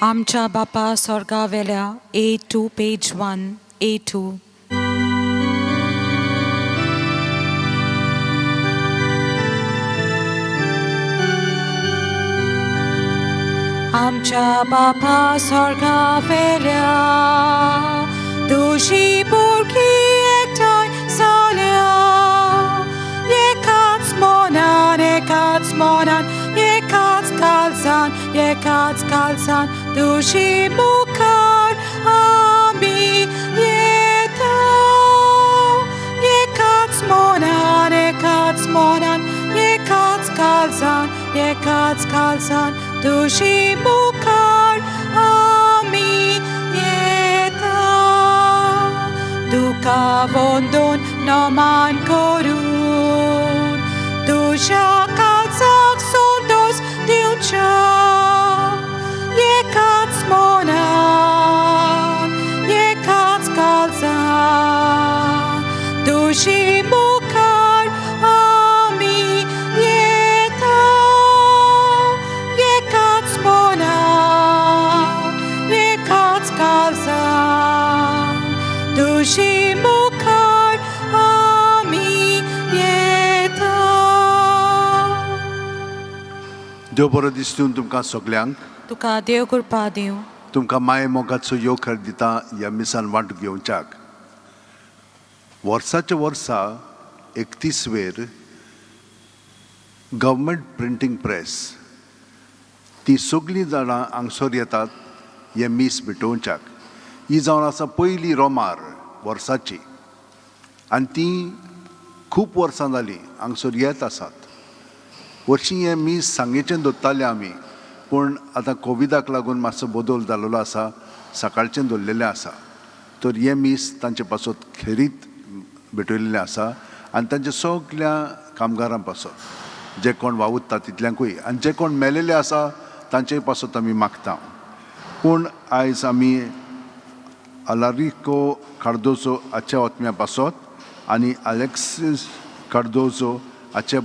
आमच्या बापा स्वर्गावेल्या A2 page 1 A2. आमच्या बापा स्वर्गावेल्या तुजी पोरकी एकठांय जाल्या एकाच मनान एकाच मनान एकाच काळजान एकाच काळजान तुजी मुखार आमी येता एकाच मनान एकाच मनान एकाच काळजान एकाच काळजान तुजी मुखार आमी येता तुका वंदून नमन करून तुज्या काळजाक संतोश दिवच्या एकाच मनान एकाच काळजान तुजी मुखार आमी येता एकाच मनान एकाच काळजान तुजी मुखार आमी येता. देव बरो दिसून तुमकां सगल्यांक. तुका देव कृपा दिवं. तुमकां माये मोगाचो येवकार दिता ह्या मिसान वांटो घेवच्याक. वर्साच्या वर्सा 31वेर गव्हर्मेंट प्रिंटींग प्रेस ती सगळीं जाणां हांगसर येतात हें मीस भेटोवच्याक. ही जावन आसा पयली रोमार वर्साची आनी ती खूब वर्सां जालीं हांगसर येत आसात. वर्शी हें मीस सांगेचें दवरताले आमी, पूण आतां कोविडाक लागून मातसो बदल जाल्लो आसा, सकाळचें दवरलेलें आसा. तर हें मीस तांचे पासत खेरीत भेटयल्लें आसा आनी तांच्या सगल्या कामगारां पासत जे कोण वावुरता तितल्यांकूय आनी जे कोण मेलेले आसा तांचे पासत आमी मागता. पूण आयज आमी अलारिको कार्दोजो हाच्या आत्म्या पासत आनी अलेक्सीस कार्दोजो हाच्या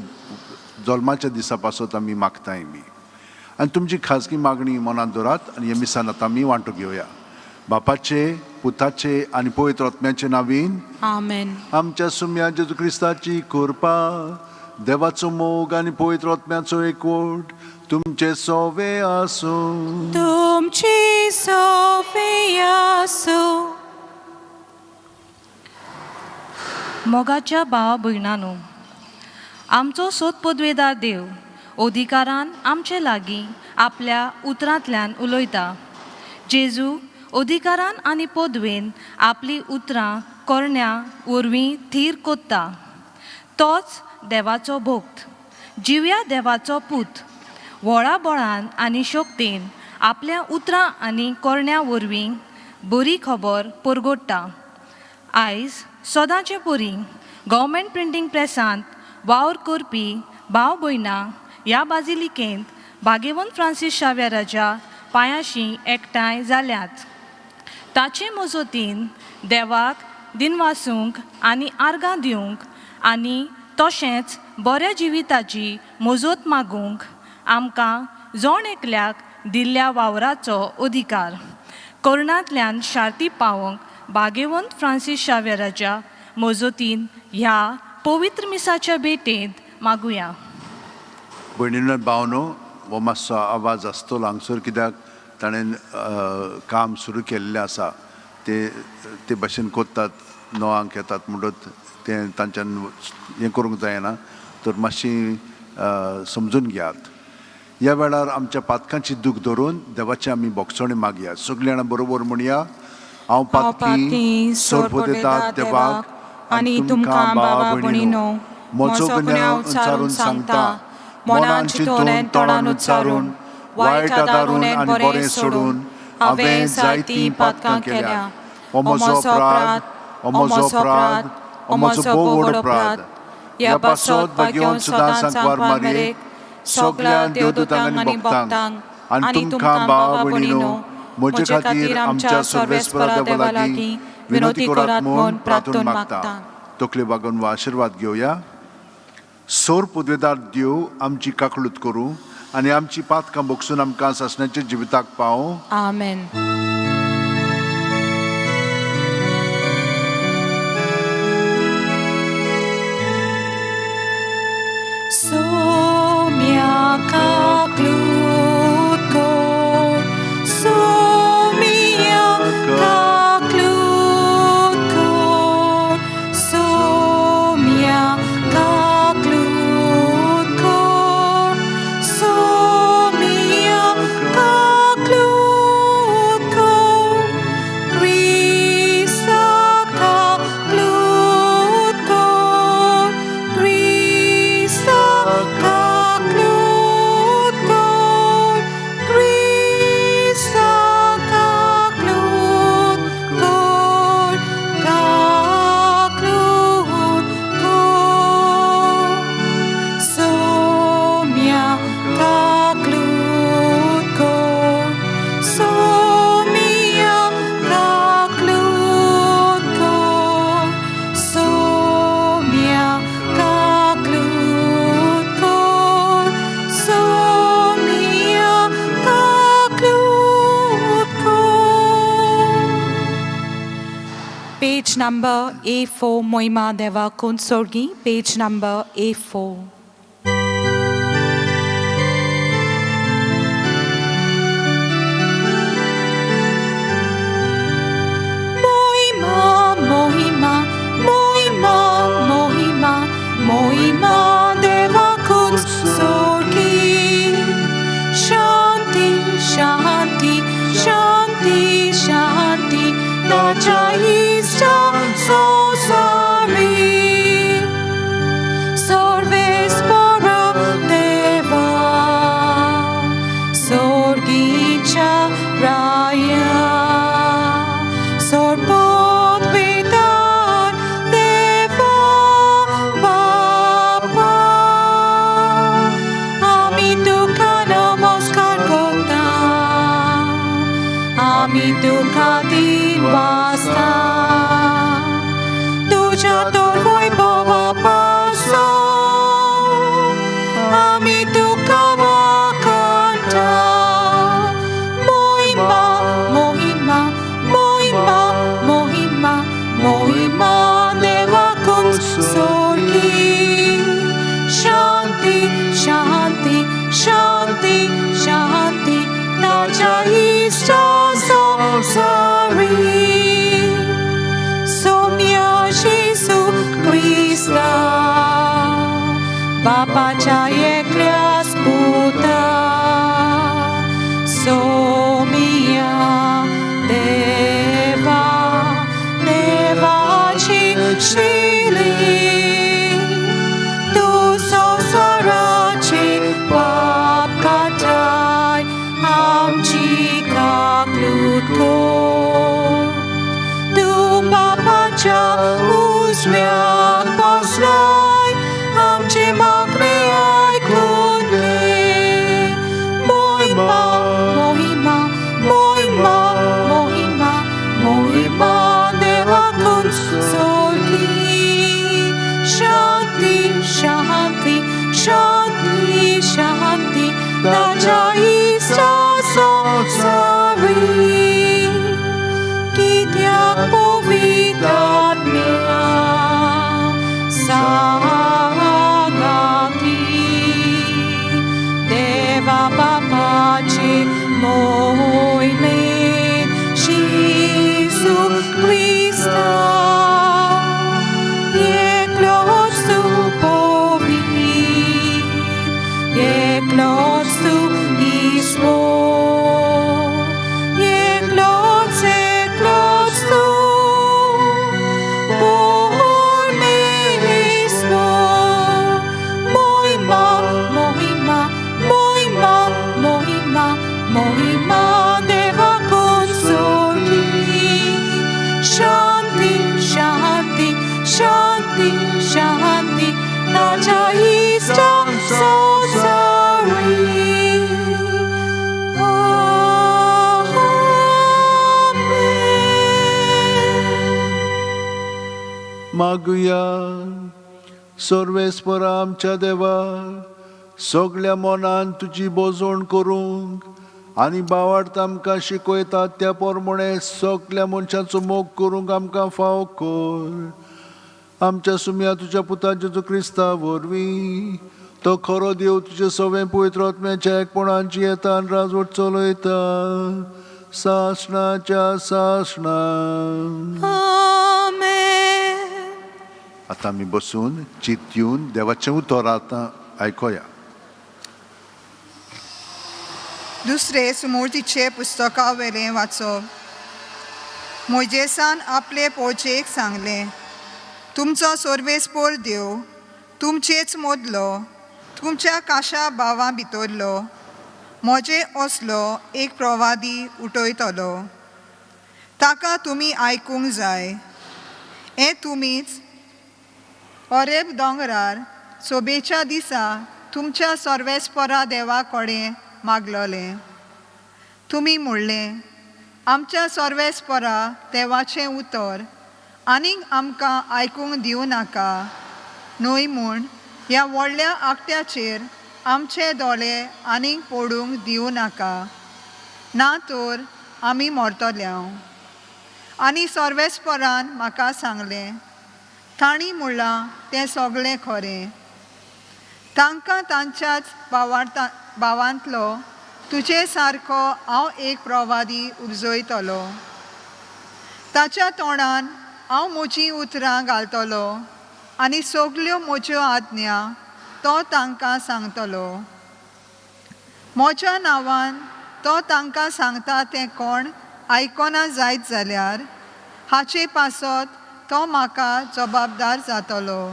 जल्माच्या दिसा पासत आमी मागताय बी. आनी तुमची खाजगी मागणी मनांत दवरात आनी हे मिसान आतां आमी वांटो घेवया. बापाचे, पुताचे आनी पवित्र आत्म्याचे नावीन. आमेन. आमच्या सुम्या जेजू क्रिस्ताची कृपा, देवाचो मोग आनी पवित्र आत्म्याचो एकवट तुमचे सोवे आसूं. तुमची सोफियासू. मोगाच्या भावा भयणानो, आमचो सोद पदवेदार देव अधिकारान आमचे लागीं आपल्या उतरांतल्यान उलयता. जेजू अधिकारान आनी पदवेन आपलीं उतरां करण्या वरवीं थीर कोत्ता. तोच देवाचो भक्त, जिव्या देवाचो पूत, व्हडा बळान आनी शक्तेन आपल्या उतरां आनी करण्या वरवीं बरी खबर परगट्टा. आयज सदांचे परी गव्हर्मेंट प्रिंटींग प्रेसांत वावर करपी भाव भयणां ह्या बाजिलिकेंत भागेवंत फ्रांसीस शाव्याराच्या पांयाशी एकठांय जाल्यात. ताचे मजतीन देवाक दिनवासूंक आनी आर्गां दिवंक आनी तशेंच बऱ्या जिविताची मजत मागूंक आमकां जण एकल्याक दिल्ल्या वावराचो अधिकार करणांतल्यान शार्ती पावोवंक भागेवंत फ्रांसीस शाव्यराच्या मजतीन ह्या पवित्र मिसाच्या भेटेंत मागुया. भयणीनो, भावनो, हो मातसो आवाज आसतलो हांगसर, कित्याक ताणें काम सुरू केल्लें आसा. ते ते भाशेन कोत्तात, णवांक येतात म्हणटच तें तांच्यान हें करूंक जायना, तर मातशी समजून घेयात. ह्या वेळार आमच्या पातकांची दूख धरून देवाची आमी भोगसणी मागया. सगळीं जाणां बरोबर म्हणया: हांव हांव पातकी, सोरपोदेतात देवाक आनी तुमकां बाबा भयणीनो म्हजो गुन्यांव उच्चारून सांगता. मनान चिंतून, तोंडान उच्चारून, वायट आदारून आनी बरें सोडून हांवें जायतीं पातकां केल्या. हो म्हजो अपराध, हो म्हजो अपराध, हो म्हजो भोव व्हड अपराध. ह्या पासत भाग्यवंत सदां सांकवार मारयेक, सगळ्या देवदूतांक आनी भक्तांक आनी तुमकां भावा भयणीनो म्हजे खातीर आमच्या सर्वेस्परा देवा लागीं विनोती करात म्हूण प्रार्थून मागता. तकले बागोवन वा आशिर्वाद घेवया. सोर पुदवेदार देव आमची काकळूत करूं आनी आमची पातकां भोगसून आमकां सासण्याच्या जिविताक पावूं. आमेन. Sumia kaklut kor, sumia kaklut kor, sumia kaklut kor, sumia kaklut kor, Krista kaklut kor, Krista kaklut kor, Krista kaklut kor, kaklut kor. Sumia kaklut kor, sumia kaklut kor, sumia kaklut kor, sumia kaklut kor. Page number A4, Moima Deva Kunsorgi, page number A4. Moima, Moima, Moima, Moima, Moima Deva Kunsorgi. Shanti, Shanti, Shanti, Shanti, Dacha Sosari. Sarvespara Deva, Sorgicha Raya, Sorpot Vitar Deva Bapa. আমি তুকা নমস্কার করতাম, আমি তুকা দিন বাস্তাম, thuja তোর বৈভব pass, আমি তুকা বাকান্তা। बापाच्या एकल्याच पुता सोमिया देवा देवाची शिली तूं संवसाराची पाप काडटाय आमची काकलूट कर तूं बापाच्या उजव्याक बसलाय आमचे मागणें आयकून घे मोहिमा मोहिमा मोहिमा मोहिमा मोहिमा देवाकून सोडली शांती शांती शांती शांती ताच्या इश्टा संवसारी कित्याक पवित्र सांगाती देवा बापाचे मोहिमेन जेजू क्रिस्ता एकलोच तूं पवित्र एकलोच तूं ईश्वर एकलोच एकलोच तूं परमेश्वर मोहिमा मोहिमा मोहिमा मोहिमा मोहिमा देवाकून सोडली शांती शांती शांती शांती ताच्या इश्टा संवसारी आमेन. मागुया. सर्वेस्परा आमच्या देवा, सगल्या मनान तुजी बोजवण करूंक आनी बावार्थ आमकां शिकयतात त्या प्रमाणे सगल्या मनशांचो मोग करूंक आमकां फाव कर. आमच्या सुम्या तुज्या पुता जेजू क्रिस्ता वरवीं, तो खरो देव, तुजे सवें पवित्र आत्म्याच्या एकपणाची येतान राजवट चलयता सासणाच्या सासणा. आमेन. आतां आमी बसून चिंत दिवन देवाचें उतर आतां आयकोया. दुसरे सुमूर्तीचे पुस्तका वेलें वाचप. मोजेसान आपले पोवचेक सांगलें, तुमचो सोर्वेस्पोर देव तुमचेच मोदलो, तुमच्या काशा भावां भितरलो म्हजे असलो एक प्रवादी उठयतलो, ताका तुमी आयकूंक जाय. हें तुमीच ओरेब दोंगरार सोबेच्या दिसा तुमच्या सर्वेस्परा देवा कडेन मागलोलें. तुमी म्हणलें, आमच्या सर्वेस्परा देवाचें उतर आनीक आमकां आयकूंक दिवं नाका, न्हय म्हूण ह्या व्हडल्या आंकट्याचेर आमचे दोळे आनीक पडूंक दिवं नाका, ना तर आमी मरतले. आनी सर्वेस्परान म्हाका सांगलें, तांणी म्हणलां तें सगळें खरें. तांकां तांच्याच भावार्ता भावांतलो तुजे सारको हांव एक प्रवादी उपजयतलो, ताच्या तोंडान हांव म्हजीं उतरां घालतलो आनी सगल्यो म्हज्यो आज्ञा तो तांकां सांगतलो. म्हज्या नांवान तो तांकां सांगता तें कोण आयकना जायत जाल्यार हाचे पासत तो म्हाका जबाबदार जातलो.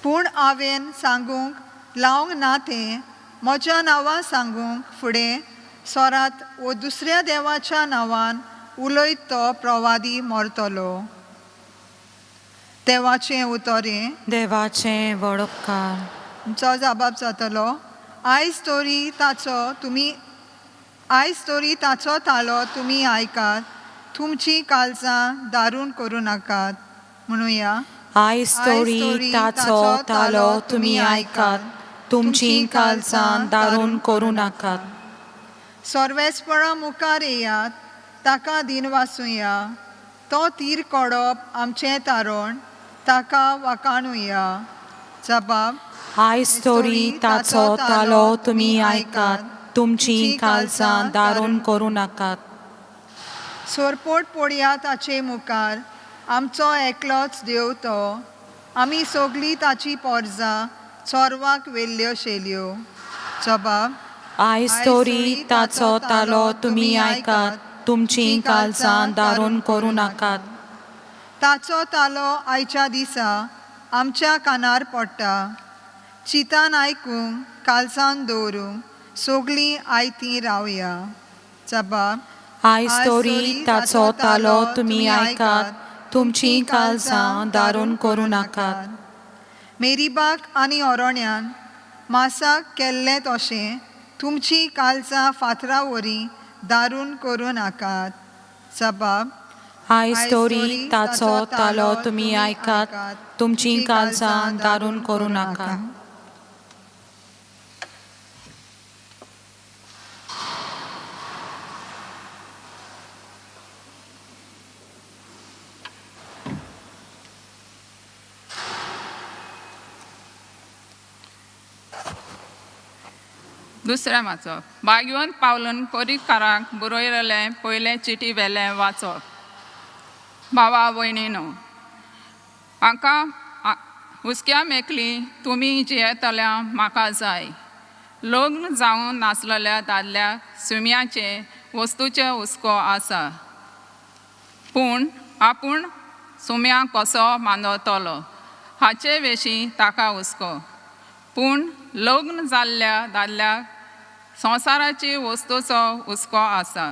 पूण हांवें सांगूंक लावंक ना तें म्हज्या नांवां सांगूंक फुडें सोरात वो दुसऱ्या देवाच्या नांवान उलयत तो प्रवादी मरतलो. देवाचें उतर हें. देवाचें वडपकार. तुमचो जबाब जातलो, आयज तरी ताचो तुमी आयज तरी ताचो तालो तुमी आयकात, तुमचीं काळजां दारून करूं नाकात. म्हणुया. आयज तरी ताचो तालो तुमी आयकात, तुमचीं काळजां दारून करूं नाकात. सर्वेस्परा मुखार येयात, ताका दिनवासुया, तो तीर कोडप आमचें तारण, ताका वाकाणुया. जबाब. आयज तरी ताचो तालो तुमी आयकात, तुमचीं काळजां दारून करूं नाकात. सोरपोट पडया ताचे मुखार, आमचो एकलोच देव तो, आमी सगळीं ताची पोरजां, चोरवाक वेल्ल्यो शेलयो. जबाब. आयज तरी ताचो तालो तुमी आयकात, तुमचीं काळजां दारून करूं नाकात. ताचो तालो आयच्या दिसा आमच्या कानार पडटा. चिंतान आयकूंक, कालसान दवरूंक सगलीं आयतीं रावया. जबाब. आयज तरी ताचो तालो तुमी आयकात, तुमचीं काळजां दारून करूं नाकात. मेरीबाक आनी ओरोण्यान मासाक केल्लें तशें तुमचीं काळजां फातरा वरी दारून करूं नाकात. जबाब. आयज तरी ताचो तालो तुमी आयकात, तुमचीं काळजां दारून करूं नाकात. दुसरें वाचप बागयोन पावलून कोरीकाराक बरयलेलें पयलें चिटी वेलें वाचप. भावा भयणीनो, हांकां हुसक्या मेकली तुमी जियेतल्या म्हाका जाय. लग्न जावं नासलेल्या दादल्याक सुम्याचे वस्तूचे हुस्को आसा, पूण आपूण सुम्या कसो मानवतलो हाचे विशीं ताका हुस्को. पूण लग्न जाल्ल्या दादल्याक संवसाराची वस्तूचो हुस्को आसा,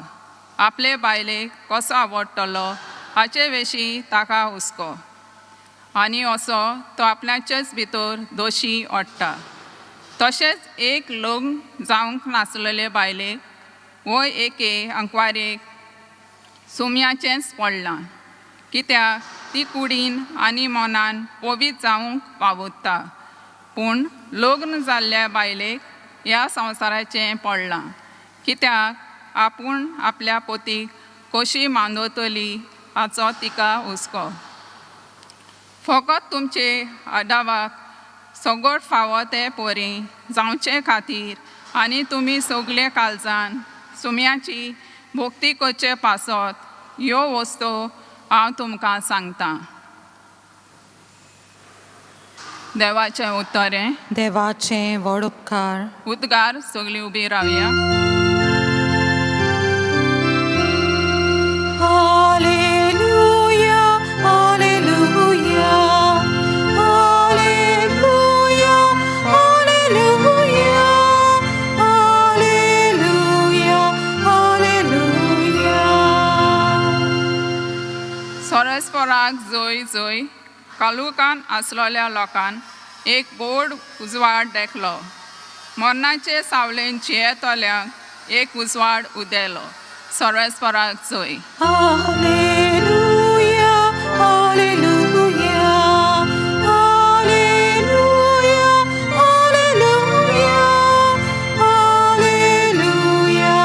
आपले बायलेक कसो आवडटलो हाचे विशीं ताका हुस्को, आनी असो तो आपल्याचेच भितर दोशी ओडटा. तशेंच एक लग्न जावंक नासलेले बायलेक वो एके अंकवारेक सुम्याचेंच पडलां, कित्याक ती कुडीन आनी मनान पवित्र जावंक वावुरता. पूण लग्न जाल्ल्या बायलेक ह्या संवसाराचें पडलां, कित्याक आपूण आपल्या पोतीक कशी मानवतली हाचो तिका हुस्को. फकत तुमचे आदावाक सगट फावो ते परी जावचे खातीर आनी तुमी सगले काळजान सुम्याची भक्ती करचे पासत ह्यो वस्तू हांव तुमकां सांगतां. देवाचें उत्तर हें. देवाचें व्हड उपकार. उद्गार. सगळीं उबी रावया. Alleluia, Alleluia, Alleluia, Alleluia, Alleluia, Alleluia. सोरसपोराक जोय जोय कालुकान आसलेल्या लोकान एक गोड उजवाड देखलो, मरणाचे सावळेन जियेतल्यांक एक उजवाड उदेलो. सोरसपोराक जोय. Alleluia, Alleluia, Alleluia, Alleluia, Alleluia,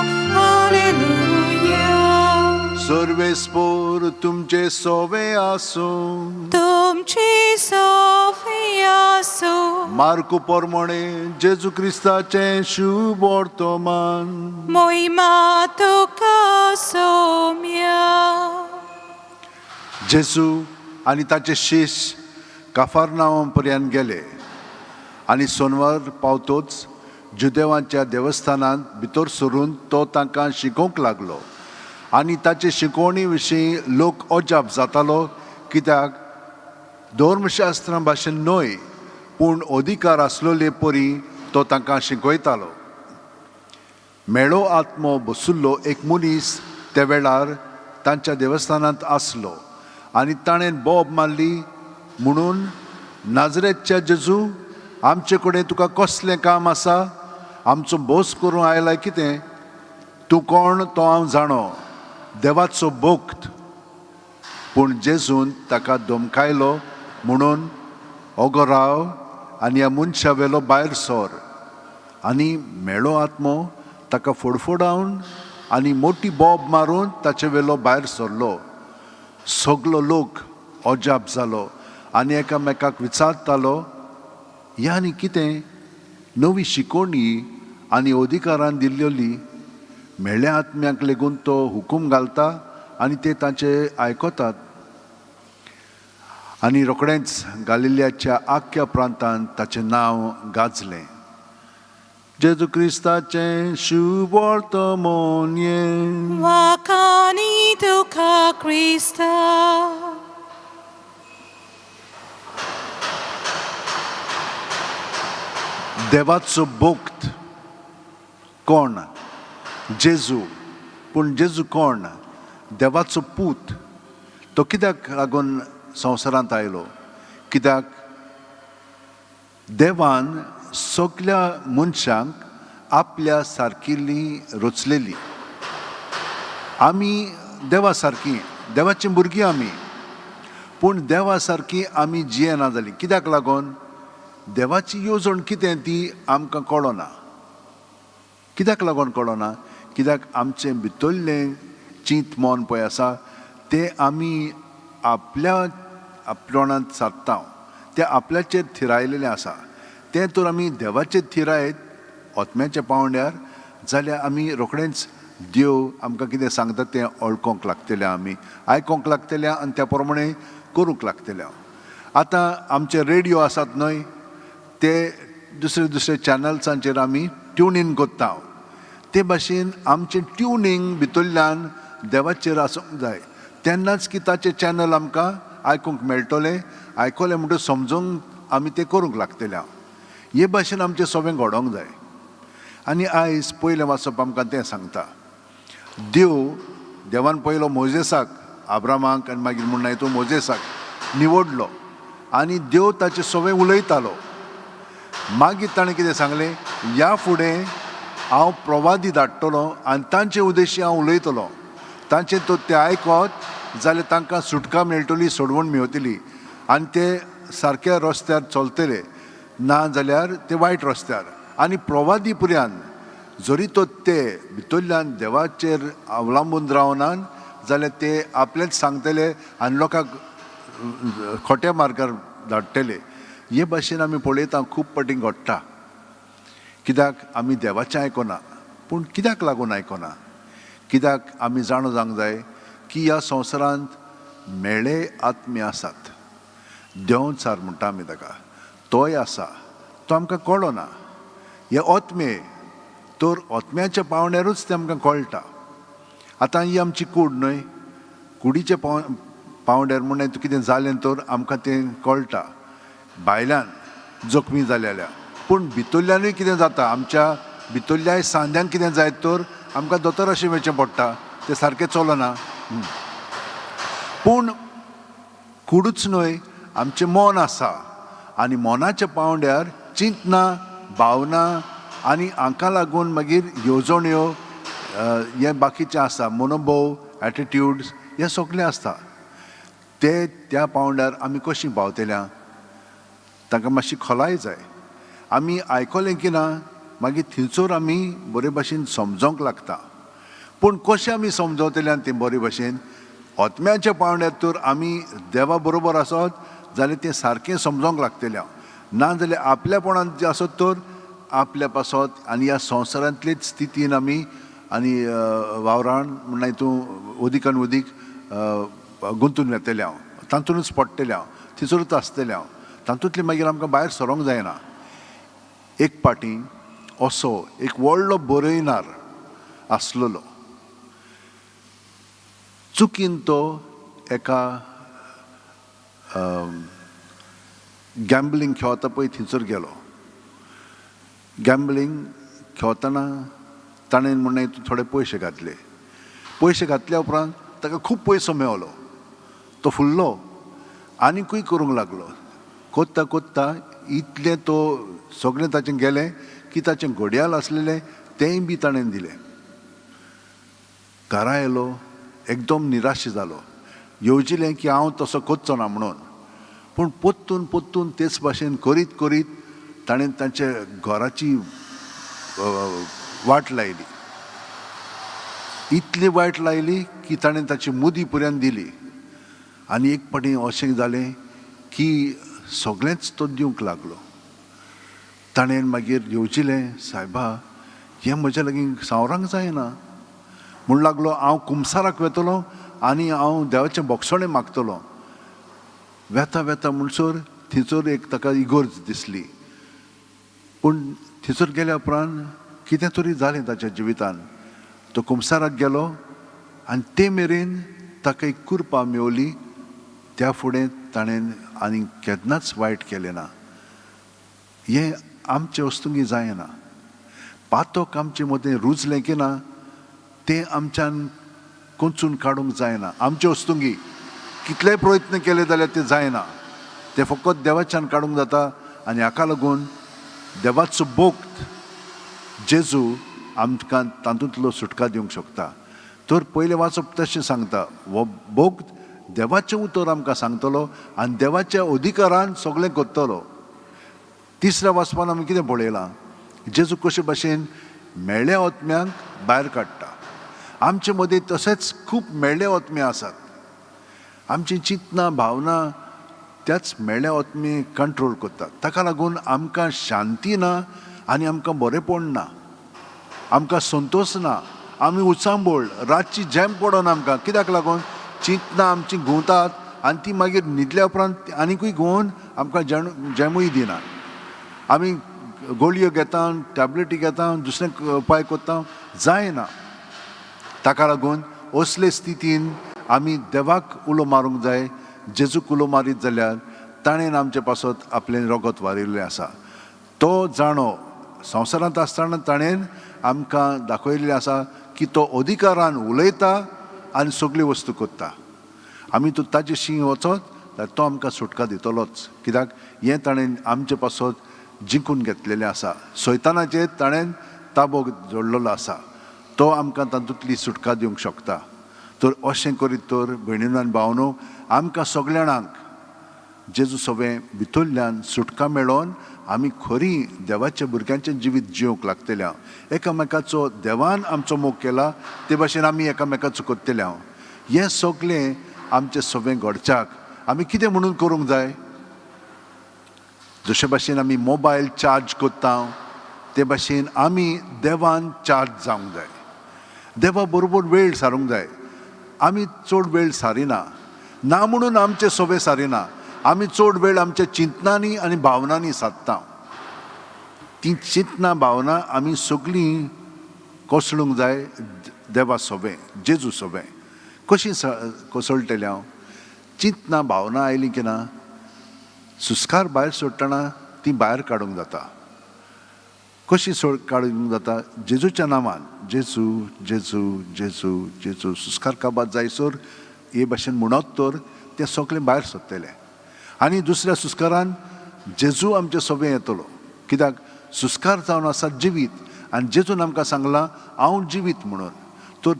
Alleluia. सर्वेस्पोर तुमचे सोवे आसूं. तुमची सोफियासो. मार्कू पोरमोणे जेजू क्रिस्ताचें शुभ वर्तमान. मोहिमा तुका सोम्या. जेजू आनी ताचे शिश्य काफारनांव पर्यंत गेले आनी सोनवार पावतोच जुदेवांच्या देवस्थानांत भितर सरून तो तांकां शिकोवंक लागलो. आनी ताचे शिकवणी विशीं लोक अजाप जातालो, कित्याक धर्मशास्त्रां भाशेन न्हय पूण अधिकार आसलेले परी तो तांकां शिकयतालो. मेळो आत्मो बसुल्लो एक मनीस त्या वेळार तांच्या देवस्थानांत आसलो आनी ताणें बोब मारली म्हणून, नाजरेतच्या जेजू, आमचे कडेन तुका कसलें काम आसा? आमचो भोस करूंक आयला कितें? तूं कोण तो हांव जाणो, देवाचो भक्त. पूण जेजून ताका धमकायलो म्हणून, ओगो राव आनी ह्या मनशा वेलो भायर सर. आनी मेळो आत्मो ताका फडफडावन आनी मोटी बोब मारून ताचे वेलो भायर सरलो. सगलो लोक अजाप जालो आनी एकामेकाक विचारतालो, ह्या आनी कितें नवी शिकवणी आनी अधिकारान दिल्ली? मेळ्ळ्या आत्म्याक लेगून तो हुकूम घालता आनी ते ताचे आयकतात. आनी रोखडेंच गालिल्याच्या आख्ख्या प्रांतांत ताचें नांव गाजलें. जेजू क्रिस्ताचें शुभवर्तमान. वाखाणी तुका क्रिस्ता. देवाचो भक्त कोण? जेजू. पूण जेजू कोण? देवाचो पूत. तो कित्याक लागून संवसारांत आयलो? कित्याक देवान सगल्या मनशांक आपल्या सारकिल्ली रचलेली. आमी देवा सारकी, देवाचीं भुरगीं आमी, पूण देवा सारकी आमी जियेना जालीं. कित्याक लागून? देवाची येवजण कितें ती आमकां कळना. कित्याक लागून कळना? कित्याक आमचें भितरलें चींत मन पळय आसा तें आमी आपल्या आपणांत सादता, तें आपल्याचेर थिरायलेलें आसा. तें तर आमी देवाचेर थिरायत आत्म्याच्या पांवड्यार जाल्यार आमी रोखडेंच देव आमकां कितें सांगता तें वळखूंक लागतलें, आमी आयकोंक लागतलें आनी त्या प्रमाणें करूंक लागतलें. आतां आमचे रेडियो आसात न्हय, ते दुसरे दुसरे चॅनल्सांचेर आमी ट्यून इन करता. ते भाशेन आमचें ट्युनींग भितरल्यान देवाचेर आसूंक जाय, तेन्नाच की ताचें चॅनल आमकां आयकूंक मेळटलें. आयकलें म्हणटकच समजूंक आमी तें करूंक लागतलें. हे भाशेन आमचें सगळें घडोवंक जाय. आनी आयज पयलें वाचप आमकां तें सांगता. देव देवान पयलो मोजेसाक, आब्रामाक आनी मागीर म्हणना तूं मोजेसाक निवडलो आनी देव ताचे सगळें उलयतालो. मागीर ताणें कितें सांगलें? ह्या फुडें हांव प्रवादी धाडटलो आनी तांचे उद्देशी हांव उलयतलो. तांचे तो ते आयकत जाल्यार तांकां सुटका मेळटली, सोडवण मेवतली आनी ते सारक्या रस्त्यार चलतले, ना जाल्यार ते वायट रस्त्यार. आनी प्रवादी पुऱ्यान जरी तो ते भितरल्यान देवाचेर अवलंबून रावनात जाल्यार ते आपलेंच सांगतले आनी लोकांक खोट्या मार्गार धाडटले. हे भाशेन आमी पळयता खूब फावटी घडटा. कित्याक आमी देवाचें आयकना. पूण कित्याक लागून आयकना? कित्याक आमी जाणा जावंक जाय की ह्या संवसारांत मेळे आत्मे आसात. देंवचार म्हणटा आमी ताका, तोय आसा, तो आमकां कळना. हे आत्मे तर आत्म्याच्या पावंड्यारूच तें आमकां कळटा. आतां ही आमची कूड न्हय, कुडीच्या पावंड्यार म्हणून कितें जालें तर आमकां तें कळटा भायल्यान जखमी जालेल्या. पूण भितरल्यानूय कितें जाता, आमच्या भितरल्याय सांद्यांक कितें जायत तर आमकां दोतोराशी वचचें पडटा, तें सारकें चलना. पूण कुडूच न्हय, आमचें मन आसा आनी मनाच्या पावंड्यार चिंतना, भावना आनी हांकां लागून मागीर येवजण्यो हें बाकीचें आसा, मनोभव, एटिट्यूड्स हें सगळें आसता. ते त्या पावंड्यार आमी कशीं पावतल्या तांकां मातशी खोलाय जाय. आमी आयकलें की ना मागीर थंयसर आमी बरे भाशेन समजोंक लागता. पूण कशें आमी समजतले तें बरे भाशेन? आत्म्याच्या पावंड्यार तर आमी देवा बरोबर आसत जाल्यार तें सारकें समजोंक लागतलें. ना जाल्यार आपल्यापणांत जें आसत तर आपल्या पासत आनी ह्या संवसारांतलेच स्थितीन आमी आनी वावरान म्हणल्यार हितून अदीक आनी अदीक गुंतून वेतले हांव, तातूंतच पडटलें हांव, थंयसरूच आसतलें हांव. तातूंतलें मागीर आमकां भायर सरोंक जायना. एक पाटी असो एक व्हडलो बरयणार आसलेलो. चुकीन तो एका गॅम्बलींग खेळता पळय थंयसर गेलो. गॅम्बलींग खेळतना ताणें म्हणलें थोडे पयशे घातले. पयशे घातल्या उपरांत ताका खूब पयसो मेवलो. तो फुल्लो, आनीकूय करूंक लागलो. कोत्ता कोत्ता इतलें तो सगळें ताचें गेलें की ताचें घडयाळ आसलेलें तेंय बी ताणें दिलें. घरा येयलो, एकदम निराश जालो. येवजिलें की हांव तसो करचो ना म्हणून. पूण पोत्तून पोत्तून तेच भाशेन करीत करीत ताणें तांच्या घराची वाट लायली. इतली वायट लायली की ताणें ताची मुदी पुऱ्यान दिली. आनी एक फावटी अशें जालें की सगळेंच तो दिवंक लागलो. ताणें मागीर येवजिलें, सायबा हें म्हज्या लागीं सावरांक जायना. म्हूण लागलो, हांव कुमसाराक वेतलो आनी हांव देवाचें बोगसणें मागतलो. वेता वेता म्हणसर थंयसर एक ताका इगोर्ज दिसली. पूण थंयसर गेल्या उपरांत कितें तरी जालें ताच्या जिवितान. तो कुमसाराक गेलो आनी ते मेरेन ताका एक कुरपा मेवली. त्या फुडें ताणें आनी केन्नाच वायट केलें ना. हें आमचे वस्तुंगी जायना. पातक आमचे मदें रुजलें की ना तें आमच्यान कोंचून काडूंक जायना. आमचे वस्तुंगी कितलेय प्रयत्न केले जाल्यार तें जायना. तें फकत देवाच्यान काडूंक जाता. आनी हाका लागून देवाचो भक्त जेजू आमकां तातूंतलो सुटका दिवंक शकता. तर पयलें वाचप तशें सांगता, हो भक्त देवाचें उतर आमकां सांगतलो आनी देवाच्या अधिकारान सगळें करतलो. तिसऱ्या वाचपान आमी कितें पळयलां, जेजू कशे भाशेन मेळ्ळ्या आत्म्यांक भायर काडटा. आमचे मदीं तशेंच खूब मेळ्ळे आत्मे आसात. आमची चिंतनां भावना त्याच मेळ्ळ्या आत्मे कंट्रोल करतात. ताका लागून आमकां शांती ना आनी आमकां बरेंपण ना, आमकां संतोश ना, आमी उचांबळ, रातची झेम पडना आमकां. कित्याक लागून चिंतनां आमची घुंवतात आनी ती मागीर न्हिदल्या उपरांत आनिकूय घुंवोवन आमकां जेमूय दिना. आमी गोळयो घेता, टॅबलेटी घेता, दुसरे उपाय करता, जायना. ताका लागून असले स्थितीन आमी देवाक उलो मारूंक जाय. जेजूक उलो मारीत जाल्यार ताणें आमचे पासत आपलें रगत वारिल्लें आसा. तो जाणो संवसारांत आसतना ताणें आमकां दाखयल्लें आसा की तो अधिकारान उलयता आनी सगळ्यो वस्तू करता. आमी तो ताजे शीं वचत जाल्यार तो आमकां सुटका दितलोच. कित्याक हें ताणें आमचे पासत जिंकून घेतलेलें आसा. सैतानाचेर ताणें ताबो जोडलेलो आसा. तो आमकां तातूंतली सुटका दिवंक शकता. तर अशें करीत तर भयणीनो आनी भावनो, आमकां सगळ्या जाणांक जेजू सगळें भितरल्यान सुटका मेळोवन आमी खरी देवाच्या भुरग्यांचें जिवीत जिवंक लागतले हांव. एकामेकाचो देवान आमचो मोग केला ते भाशेन आमी एकामेकाचो करतले हांव. हें सगळें आमचें सगळें घडच्याक आमी कितें म्हणून करूंक जाय? जशे भाशेन आमी मोबायल चार्ज करता ते भाशेन आमी देवान चार्ज जावंक जाय. देवा बरोबर वेळ सारूंक जाय. आमी चड वेळ सारिना ना म्हणून आमचें सोबे सारिना. आमी चड वेळ आमच्या चिंतनांनी आनी भावनांनी सादता. ती चिंतनां भावनां आमी सगळीं कोसळूंक जाय देवा सोबें, जेजू सोबें. कशीं कोसळटलें हांव? चिंतनां भावनां आयलीं की ना सुस्कार भायर सोडटना ती भायर काडूंक जाता. कशी सोड काडूंक जाता? जेजूच्या नांवान, जेजू जेजू जेजू जेजू. सुस्कार काबार जायसर हे भाशेन म्हणत तर तें सगळें भायर सोदतलें. आनी दुसऱ्या सुस्कारान जेजू आमचे सोबें येतलो. कित्याक सुस्कार जावन आसा जिवीत आनी जेजून आमकां सांगलां हांव जिवीत म्हणून. तर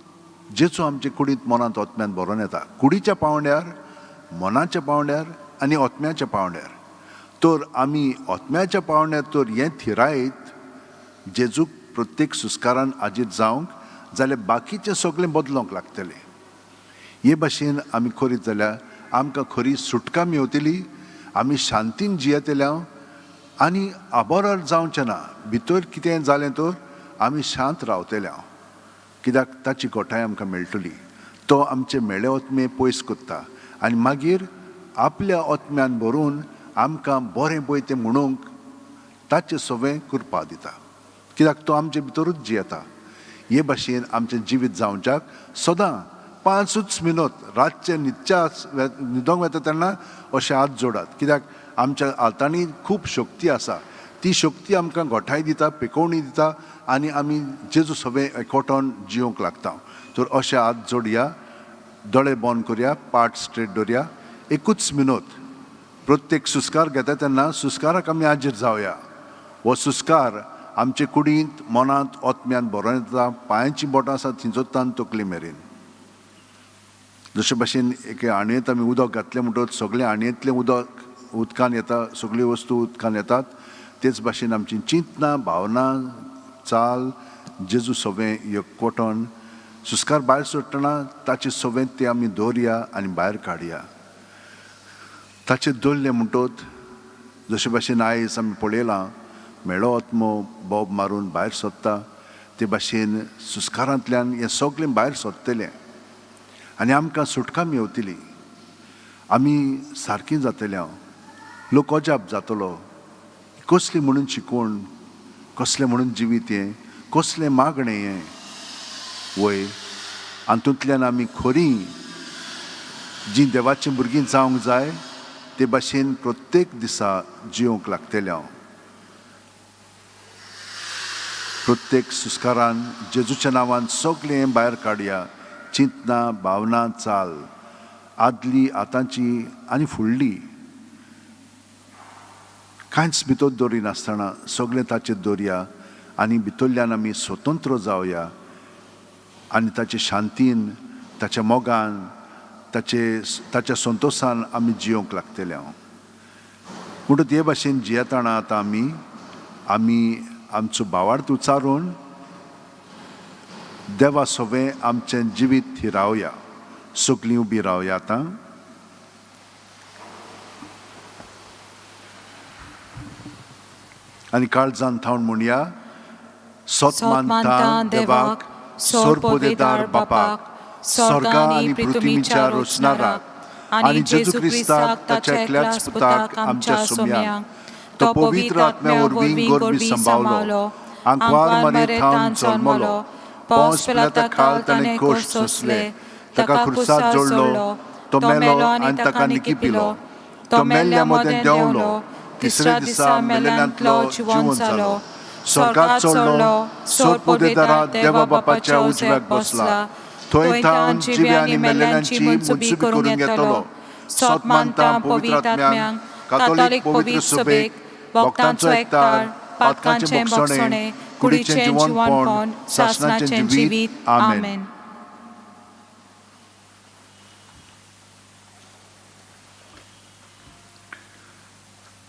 जेजू आमचे कुडींत, मनांत, ओत्म्यांत भरोन येता. कुडीच्या पांवड्यार, मनाच्या पांवड्यार आनी ओत्म्याच्या पांवड्यार. तर आमी ओत्म्याच्या पांवड्यार तर हें थिरायत जेजूक प्रत्येक सुस्कारान आजीत जावंक जाल्यार बाकीचें सगळें बदलोंक लागतलें. हे भाशेन आमी करीत जाल्यार आमकां खरी सुटका मेवतली. आमी शांतीन जियेतले आनी आबोरार जावचें ना. भितर कितें जालें तर आमी शांत रावतले हांव. कित्याक ताची गोठाय आमकां मेळटली. तो आमचे मेळे ओत्मे पयस करता आनी मागीर आपल्या ओत्म्यान भरून आमकां बरें पळय तें म्हणूंक ताचें सगळें कृपा दिता. कित्याक तो आमचे भितरूच जियेता. हे भाशेन आमचें जिवीत जावच्याक सदां 5च मिनट रातचें न्हिदच्या न्हिदोंक वता तेन्ना अशें हात जोडात. कित्याक आमच्या हातांनी खूब शक्ती आसा. ती शक्ती आमकां गोठाय दिता, पेकोवणी दिता आनी आमी जेजू सगळें एकवटोन जिवंक लागता. तर अशें हात जोडया, दोळे बंद करया, पाट स्ट्रेट दवरया. एकूच मिनट प्रत्येक सुस्कार घेता तेन्ना सुस्काराक आमी हाजीर जावया. हो सुस्कार आमचे कुडींत, मनांत, ओत्म्यांत भरोन येता. पांयांची बोटां आसा थंयचो तकली मेरेन. जशे भाशेन एके हांडयेंत आमी उदक घातलें म्हणटकच सगळें हांडयेंतलें उदक उदकान येता, सगळ्यो वस्तू उदकान येतात. तेच भाशेन आमची चिंतनां, भावना, चाल जेजू सगळें एकवटोन सुस्कार भायर सोडटना ताचे सगळें ते आमी दवरया आनी भायर काडया. ताचेर दवरलें म्हणटकच जशे भाशेन आयज आमी पळयलां मेळो आत्मो बोब मारून भायर सोदता ते भाशेन सुस्कारांतल्यान हें सगळें भायर सोदतलें आनी आमकां सुटका मेवतली. आमी सारकीं जातले हांव. लोक अजाप जातलो, कसली म्हणून शिकवण, कसलें म्हणून जिवीत हें, कसलें मागणें हें. वय, हातूंतल्यान आमी खरी जीं देवाचीं भुरगीं जावंक जाय ते भाशेन प्रत्येक दिसा जिवंक लागतलें हांव. प्रत्येक सुस्कारान जेजूच्या नांवान सगळें भायर काडया, चिंतना, भावना, चाल आदली, आतांची आनी फुडली, कांयच भितर दवरिनासतना सगळें ताचेर दवरया आनी भितरल्यान आमी स्वतंत्र जावया आनी ताचे शांतीन, ताच्या मोगान, ताचे ताच्या संतोशान आमी जियोंक लागतले हांव. म्हणटच हे भाशेन जियेतना आतां आमी आमी आमचो भावार्थ उच्चारून देवा सवें आमचें जिवीत थिरावया. सगलीं उबी रावया आतां. आनी काळजान थावन म्हणया, सोत मानता देवाक, सोरपोदेदार बापाक, स्वर्गा आनी पृथ्वीच्या रोचणाराक, आनी जेजू क्रिस्ताक ताच्या एकल्याच पुताक आमच्या सोम्याक, तो पवित्र आत्म्या वरवीं गोरवी सांबावलो, आंकवार मारी थावन जल्मलो, पोंस पिलाता खाल ताणें कोश सोंसले, ताका खुर्सार जोडलो, तो मेलो आनी ताका निकिपिलो, तो मेल्ल्या मदें देंवलो, तिसऱ्या दिसा मेल्ल्यांतलो जिवन जालो, स्वर्गात चडलो, सोरपोदेदारा देवा बापाच्या उजव्याक बसला, थंय थावन जिव्या आनी मेल्ल्यांची मनसुबी करूंक येतलो. सोत मानता पवित्र आत्म्यांक, कातोलीक पवित्र सभेक, भक्तांचो एकतार, पातकांचें भोगसणें, कुडीचें जिवनपण, सासणाचें जिवीत. आमेन.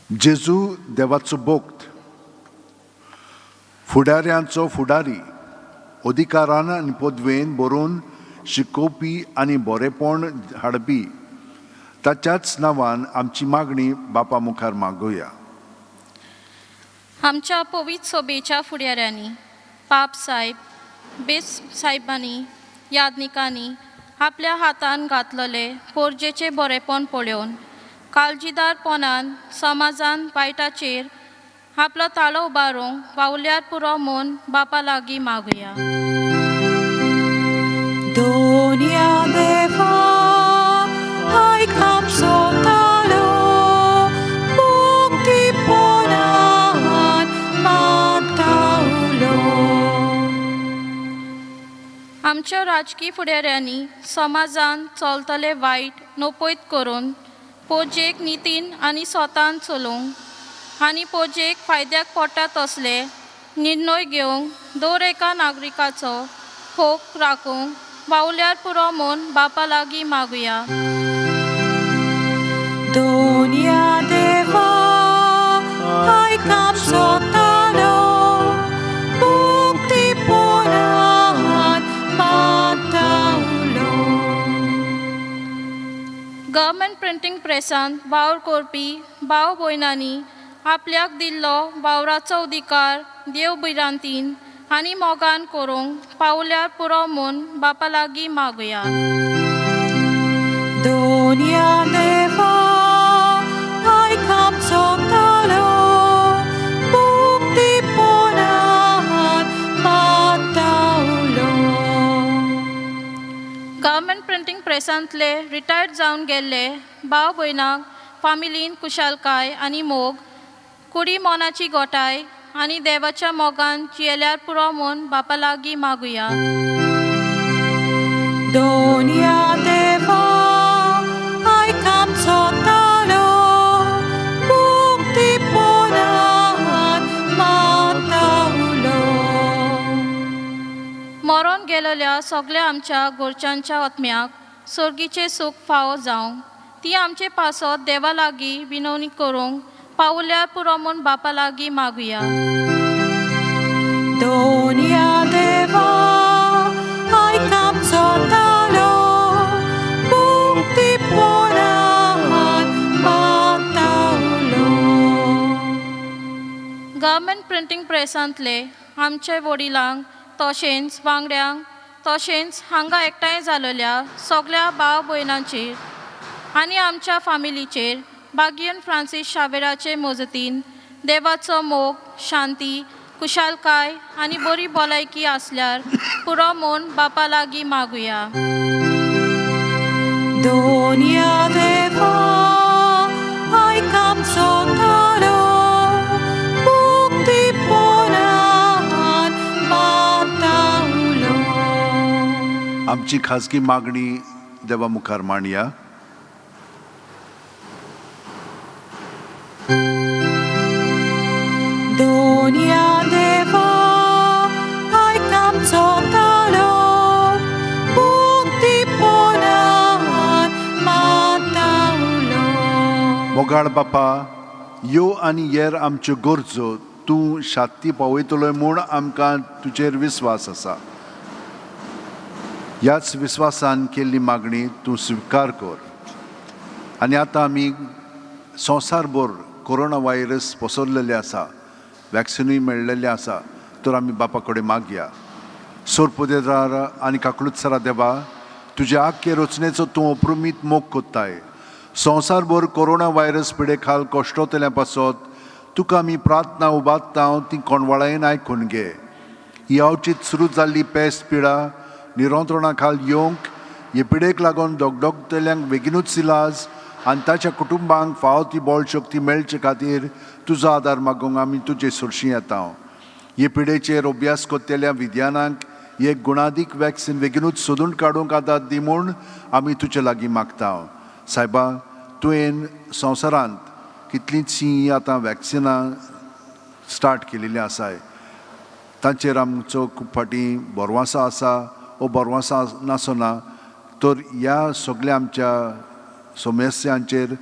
जेजू देवाचो भक्त, फुडाऱ्यांचो फुडारी, अधिकारान आनी पदवेन बरोवन शिकोवपी आनी बरेपण हाडपी, ताच्याच नांवान आमची मागणी बापा मुखार मागोवया. आमच्या पवित्र सभेच्या फुडाऱ्यांनी, पाप साहेब, बेस साहेबांनी, यादनिकांनी आपल्या हातान घातलेले पोरजेचें बरेपण पळोवन काळजीदारपणान समाजान वायटाचेर आपलो ताळो उबारूंक वावुल्यार पुरो म्हूण बापा लागीं मागुया. दोनया देवा, आयक आमचो ताळो, मुक्तीपणान मागता उलो. आमच्या राजकी फुडाऱ्यांनी समाजान चलतले वायट नपयत करून पोजेक नितीन आनी स्वतान चलोवंक आनी पोजेक फायद्याक पडटा तसले निर्णय घेवंक दर एका नागरिकाचो होक राखूंक वावुल्यार पुरो म्हूण बापा लागीं मागुया. दोनया देवा, आयक आमचो ताळो, मुक्तीपणान मागता उलो. गव्हर्मेंट प्रिंटींग प्रेसान वावर करपी भाव भयणांनी आपल्याक दिल्लो वावराचो अधिकार देव भिरांतीन आनी मोगान करूंक पावल्यार पुरो म्हूण बापा लागीं मागुया. दोनया देवा, आयक आमचो ताळो, मुक्तीपणान मागता उलो. गव्हर्मेंट प्रिंटींग प्रेसांतले रिटायर्ड जावन गेल्ले भाव भयणांक फामिलीन खुशालकाय आनी मोग, कुडी मनाची गोठाय आनी देवाच्या मोगान जियेल्यार पुरो म्हूण बापा लागीं मागुया. दोनया देवा, आयक आमचो ताळो, मुक्तीपणान मागता उलो. मरोन गेलेल्या सगल्या आमच्या घरच्यांच्या आत्म्याक सर्गीचें सूख फावो जावंक ती आमचे पासत देवा लागीं विनवणी करूंक पावल्यार पुरो म्हूण बापा लागीं मागुया. दोनया देवा, आयक आमचो ताळो, मुक्तीपणान मागता उलो. गव्हर्मेंट प्रिंटींग प्रेसांतले आमचे वडिलांक तशेंच वांगड्यांक तशेंच हांगा एकठांय जालेल्या सगल्या भाव भयणांचेर आनी आमच्या फामिलीचेर बागियन फ्रांसीस शावेराचे मजतीन देवाचो मोग, शांती, खुशालकाय आनी बरी भलायकी आसल्यार पुरो म्हूण बापा लागीं मागुया. दोनया देवा आयक आमचो ताळो, मुक्तीपणान माता उलो. आमची खाजगी मागणी देवा मुखार मांडया. दोनया देवा आयक आमचो ताळो, मुक्तीपणान माता उलो. मोगाळ बापा, यो आनी येर आमच्यो गरजो तूं शाती पावयतलो म्हूण आमकां तुजेर विस्वास आसा. ह्याच विस्वासान केल्ली मागणी तूं स्विकार कर. आनी आतां आमी संवसारभर कोरोना व्हायरस पसरलेलें आसा, वॅक्सिनूय मेळ्ळेलें आसा, तर आमी बापा कडेन मागया. सोरपुदेदार आनी काकळुतसरा देवा, तुजे आख्खे रचनेचो तूं अप्रुमीत मोग कोत्ताय. संवसारभर कोरोना व्हायरस पिडे खाल कश्टोतल्या पासत तुका आमी प्रार्थना उबारता, ती कोणवाळायेन आयकून घे. ही अवचीत सुरू जाल्ली पेस्ट पिडा निरंत्रणा खाल येवंक, हे पिडेक लागून दगदगतल्यांक बेगिनूच इलाज आनी ताच्या कुटुंबांक फावो ती बळ शक्ती मेळचे खातीर तुजो आदार मागूंक आमी तुजे सरशी येता. हे पिडेचेर अभ्यास करतल्या विज्ञानाक एक गुणादीक वॅक्सिन बेगिनूच सोदून काडूंक आदार दी म्हूण आमी तुजे लागीं मागता. सायबा, तुवें संवसारांत कितलींचशीं आतां वॅक्सिनां स्टार्ट केलेलीं आसाय, तांचेर आमचो खूब फावटी भरवंसो आसा वो भरवंसो नासना, तर ह्या सगल्या आमच्या समस्यांचेर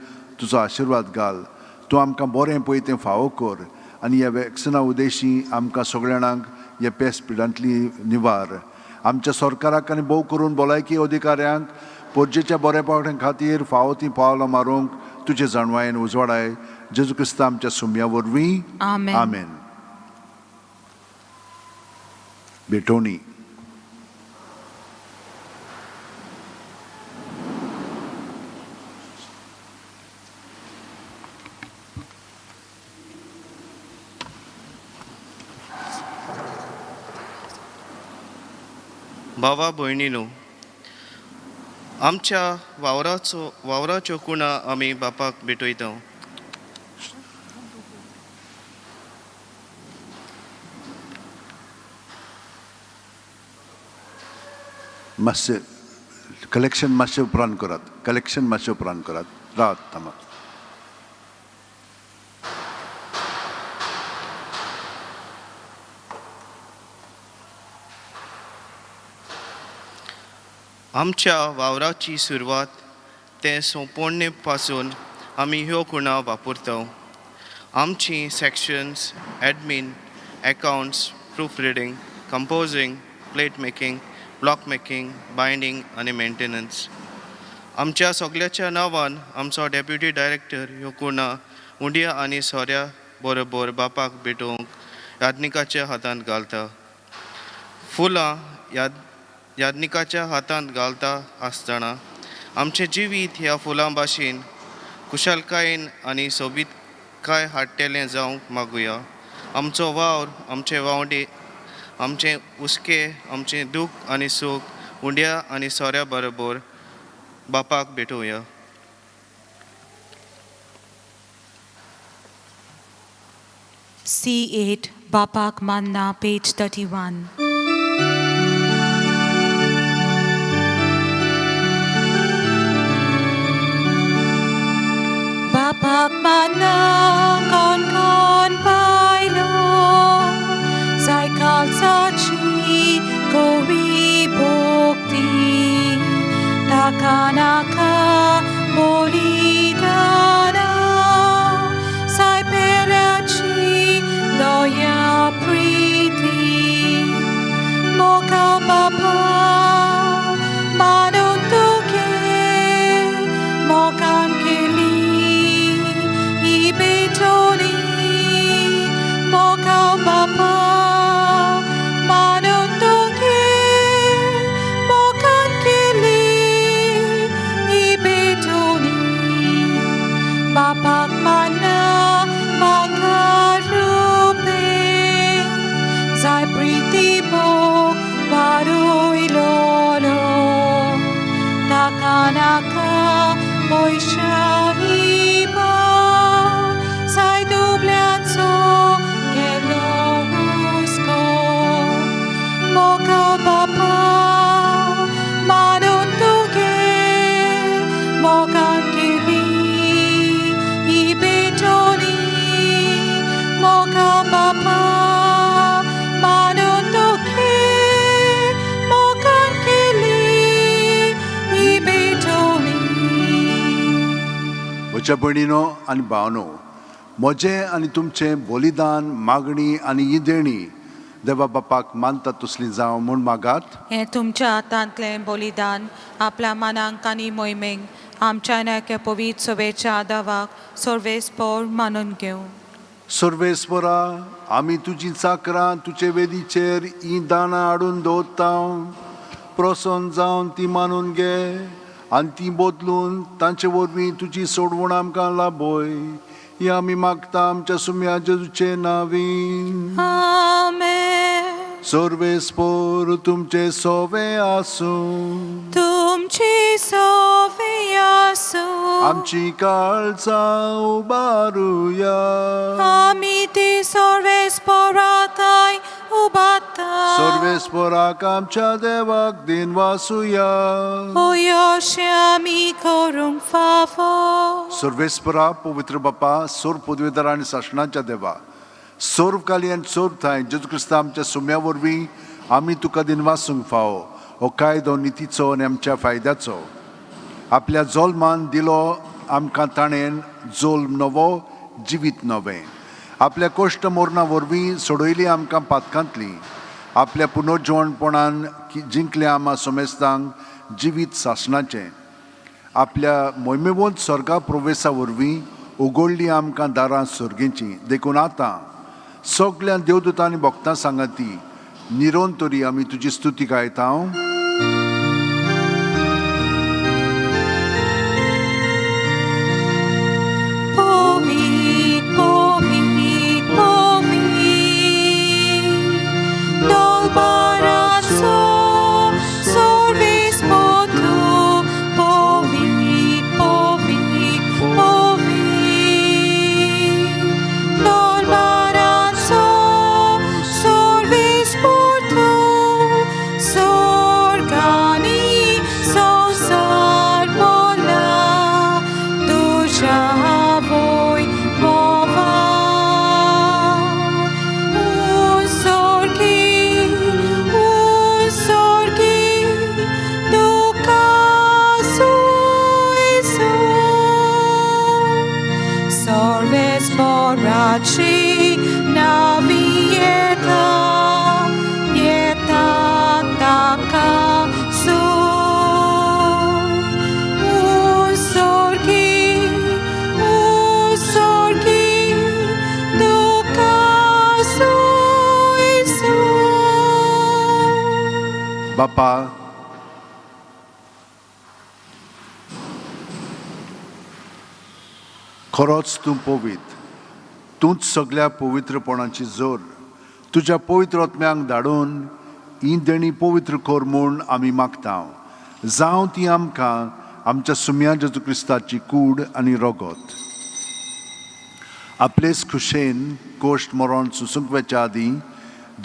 तुजो आशिर्वाद घाल. तूं आमकां बरें पळय तें फावो कर आनी ह्या वॅक्सिना उद्देशी आमकां सगळ्या जाणांक ह्या पेस्ट पिडांतली निवार. आमच्या सरकाराक आनी भोव करून भलायकी अधिकाऱ्यांक पोरजेच्या बरेपणा खातीर फावो ती पावलां मारूंक तुजे जाणवायेन उजवाडाय. जेजू क्रिस्ता आमच्या सुम्या वरवीं. आमेन. आमेन. भेटवणी. भावा भयणीनो, आमच्या वावराच्यो कुणा आमी बापाक भेटयता. मातशें कलेक्शन मातशें उपरांत करात, कलेक्शन मातशें उपरांत करात. रावात, थांबात. आमच्या वावराची सुरवात ते सोंपोवणे पासून आमी ह्यो कुणा वापरता. आमची sections admin, accounts, proof reading, composing, plate making, block making, binding आनी मेंटेनन्स. आमच्या सगळ्याच्या नांवान आमचो डेप्युटी डायरेक्टर ह्यो कुणा उंडिया आनी सोऱ्या बरोबर बापाक भेटोवंक याज्ञिकाच्या हातांत घालता. फुलां याज्ञिकाच्या हातांत घालता आसतना आमचें जिवीत ह्या फुलां भाशेन कुशलकायेन आनी सोबीतकाय हाडटलें जावंक मागुया. आमचो वावर, आमचे वावडे, आमचे हुस्के, आमचें दूख आनी सूख उंड्या आनी सोऱ्या बरोबर बापाक भेटोवया. C8, Bapak Manna, page 31. Bapak Manna, kon kon pailo, sai kalsachi kori bhakti, takanaka bolidana, sai perachi doya priti, moka papa manuntuke, mokan keli ibetoni, moka papa manuntuke, mokan keli ibetoni. म्हज्या भयणीनो आनी भावनो, म्हजें आनी तुमचें बलिदान, मागणी आनी ही देणी देवा बापाक मानता तसली जावं म्हूण मागात. हें तुमच्या हातांतलें बलिदान आपल्या मनांक आनी मोहिमेक आमच्या नायक पवित्र सभेच्या दावाक सर्वेस्पोर मानून घेवं. सर्वेस्परा, आमी तुजी चाकरां तुजे वेदीचेर ही दानां हाडून दवरता. प्रसन्न जावन ती मानून घे आनी ती बदलून तांचे वरवीं तुजी सोडवण आमकां लाभय. ही आमी मागता आमच्या सुम्या जेजूचे नावीन. आमेन. सर्वेस्पोर तुमचे सोवे आसूं. तुमची सोवे आसूं. आमची काळजां उबारुया. आमी ती सर्वेस्पोराताय उबाता. सर्वेस्पोराक आमच्या देवाक दिनवासुया. अशें आमी करूंक फावो. सर्वेस्परा, पवित्र बापा, सोर पदवेदार आनी सासणाच्या देवा, सर्व काली आनी सर्व थांय जेजू क्रिस्ता आमच्या सुम्या वरवीं आमी तुका दिनवासूंक फावो. हो कायदो नितीचो आनी आमच्या फायद्याचो. आपल्या जोल्मान दिलो आमकां ताणें जोल्म नवो, जिवीत नवें. आपल्या कोश्ट मोरना वरवीं सोडयली आमकां पातकांतली. आपल्या पुनर्जिवणपणान जिंकलें आमा सोमेस्तांक जिवीत सासणाचें. आपल्या मोहिमेवंत स्वर्गा प्रवेसा वरवीं उगडली आमकां दारां सर्गेचीं. देखून आतां सगळ्या देवदूतांनी भक्तां सांगाती निरोन तरी आमी तुजी स्तुती गायता. Povit, povit, povit, Dolbarazzo, solvis potu, povit, povit, povit, Dolbarazzo, solvis potu, sorgani, sosar pola, tuja voi mova. Un sorchi, duca sui su. Sorves boraci navieta, yeta taka su. Un sorchi, duca sui su. बापा, खरोच तूं पवित्र, तूंच सगळ्या पवित्रपणाची जोर. तुज्या पवित्र आत्म्यांक धाडून ही देणी पवित्र कर म्हूण आमी मागता. जावं ती आमकां आमच्या सुम्या जेजू क्रिस्ताची कूड आनी रगत. आपलेच खुशेन कोश्ट मरण सुसूंक वचच्या आदीं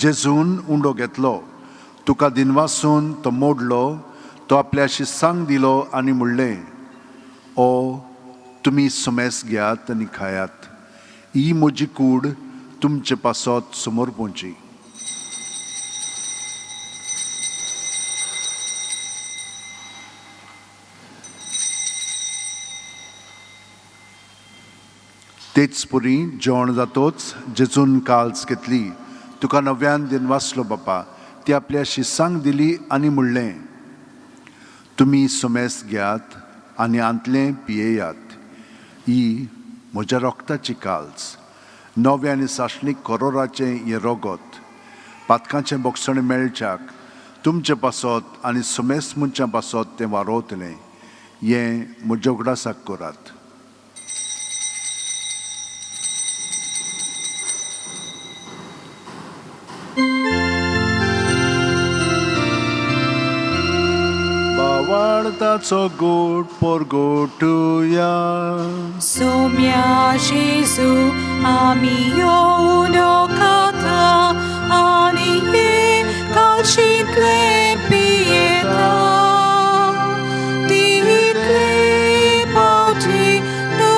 जेजून उंडो घेतलो, तुका दिनवासून तो मोडलो, तो आपल्या शिस्सांक दिलो आनी म्हणलें, ओ तुमी सुमेस घेयात आनी खायात. ही म्हजी कूड तुमचे पासत समोर पोवची. तेच पुरी जेवण जातोच जेजून काल्स घेतली, तुका नव्यान दिनवासलो बापा, ती आपल्या शिस्सांक दिली आनी म्हणलें, तुमी सुमेस घेयात आनी आंतलें पियेयात. ही म्हज्या रोगताची काल्स, नवें आनी सासणीक करोराचें हें रोगत. पातकांचें बोगसण मेळच्याक तुमचे पासत आनी सुमेस मनशां पासत तें वारोवतलें. हें म्हज्या उगडासाक करात. बावाळताचो गोड पोरगोटुया. Somia Jesu, ami uno kata, ani e calcitle pietà. Ditle pauti, tu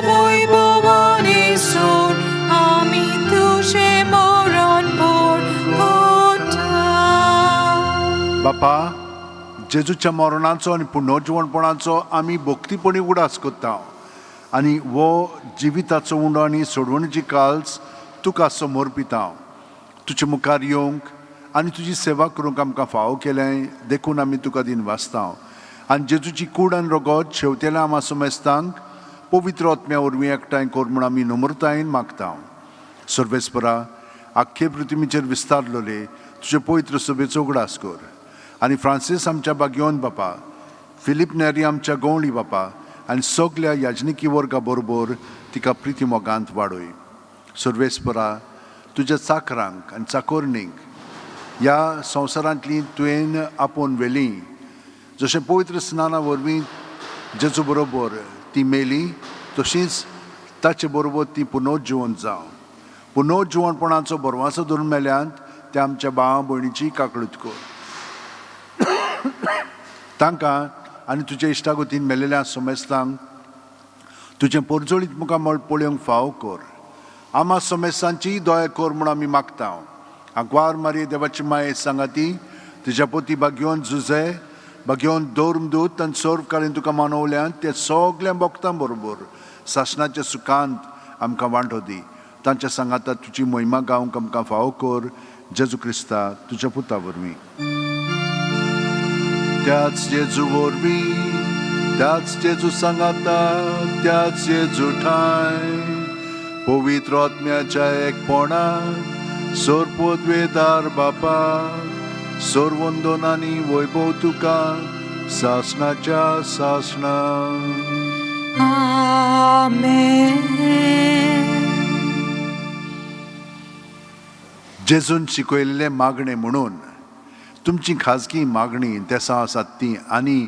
voi bovani sur, ami tuše moron por kota. बापा, जेजूच्या मरणाचो आनी पुनर्जिवणपणाचो आमी भक्तीपणी उगडास करता. आनी हो जिविताचो उंडो आनी सोडवणीची काल्स तुका समर्पिता हांव. तुजे मुखार येवंक आनी तुजी सेवा करूंक आमकां फावो केलें देखून आमी तुका दिन वाचता. आनी जेजूची कूड आनी रगत शेवतेल्या आमा समेस्तांक पवित्र आत्म्या वरवीं एकठांय कर म्हूण आमी नम्रतायेन मागता. सर्वेस्परा, आख्खे पृथ्वीचेर विस्तारलेले तुजे पवित्र सभेचो उगडास कर आनी फ्रांसीस आमच्या बागयोन बापा, फिलीप नेरी आमच्या गवळी बापा आनी सगल्या याजनिकी वर्गा बरोबर तिका प्रिती मोगांत वाडय. सर्वेस्परा, तुज्या चाकरांक आनी चाकोरणींक ह्या संवसारांतली तुवें आपोवन व्हेली, जशें पवित्र स्नाना वरवीं जेजू बरोबर ती मेली तशींच ताचे बरोबर ती पुनर्जिवन जावं. पुनर्जिवणपणाचो बरवासो धरून मेल्यांत त्या आमच्या भावा भयणीची काकळूत कर. तांकां आनी तुज्या इश्टागतीन मेलेल्या समेस्तांक तुजें पोरजोळीत मुखामळ पळोवंक फावो कर. आमा समेस्तांची दया कर म्हूण आमी मागता. आंकवार मारये देवाची माये सांगाती तुज्या पोती बागयोन जुजे बागयोन धर्मदूत आनी सर्वकालीन तुका मानवल्यान ते सगल्या भक्तां बरोबर सासणाच्या सुखांत आमकां वांटो दी. तांच्या सांगाता तुजी महिमा गावंक आमकां फावो कर, जेजू क्रिस्ता तुज्या पुता वरवीं. त्याच जेजू वरवीं, त्याच जेजू सांगाता, त्याच जेजू ठांय पवित्र आत्म्याच्या एकपणान सोरपोदवेदार बापा, सोरवंदनानी वैभव तुका सासणाच्या सासणा. आमेन. जेजून शिकयल्लें मागणें म्हणून तुमची खाजगी मागणी इंतेसां आसात ती आनी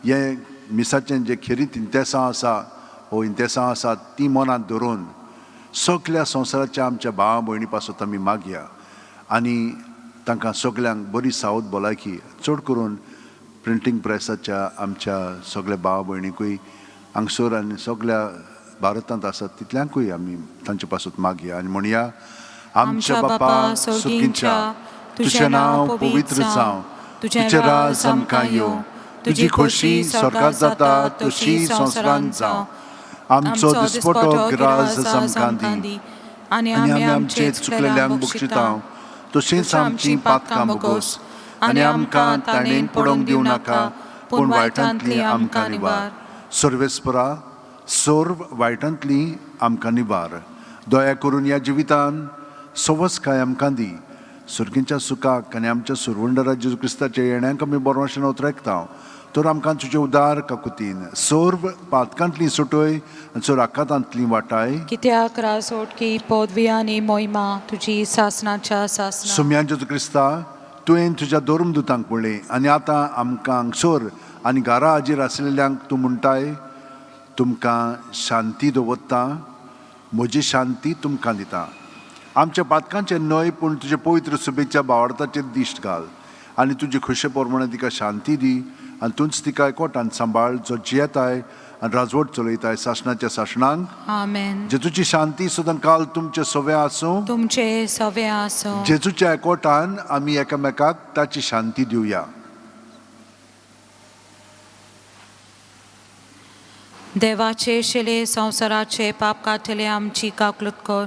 हें मिसाचें जें खेरीत इंतेसां आसा हो इंतेसां आसात ती मनांत धरून सगल्या संवसाराच्या आमच्या भावा भयणी पासत आमी मागया आनी तांकां सगल्यांक बरी सावध भलायकी, चड करून प्रिंटींग प्रेसाच्या आमच्या सगल्या भावा भयणीकूय हांगसर आनी सगल्या भारतांत आसात तितल्यांकूय आमी तांचे पासत मागया आनी म्हणया. आमच्या बापा सुखींच्या, तुजें नांव पवित्र जावं, तुजें राज आमकां येवं, तुजी खोशी स्वर्गात जाता तशी संवसारांत जावं. आमचो दिसपटो ग्रास आमकां दी आनी आमी आमचे चुकलेल्यांक बक्षिता तशींच आमची पातकां भोगोस आनी आमकां ताणें पडोवंक दिवं नाका, पूण वायटांतली आमकां निवार. सर्वेस्परा, सर्व वायटांतली आमकां निवार. दया करून ह्या जिवितान सवसकाय आमकां दी. सुर्गींच्या सुखाक आनी आमच्या सुरवंडरा जेजू क्रिस्ताच्या येण्याक आमी बरोवशें उतरेकता. तर आमकां तुजे उदार काकुतीन सर्व पातकांतली सुटय आनी सर्व आकातांतली वाटाय. कित्याक रासोटकी पदवी आनी मोहिमा तुजी सासणाच्या सासणा. सुम्यान जेजू क्रिस्ता, तुवें तुज्या धर्मदुतांक पळय आनी आतां आमकां हांगसर आनी घरा हाजीर आसलेल्यांक तूं म्हणटाय, तुमकां शांती दवरता, म्हजी शांती तुमकां दिता. आमच्या पातकांचें न्हय पूण तुजे पवित्र सुबेच्या बावडताचेर दिश्ट घाल आनी तुजी खुशे प्रमाणे तिका शांती दी आनी तूंच तिका एकवटान सांबाळ, जो जियेताय आनी राजवट चलयताय सासणाच्या सासणांक. आमेन. जेजूची शांती सदां काल तुमचे सवे आसूं. तुमचे सवे आसूं. जेजूच्या एकवटान आमी एकामेकाक ताची शांती दिवया. देवाचे शिले संवसाराचे पाप काडटले आमची काकलूत कर.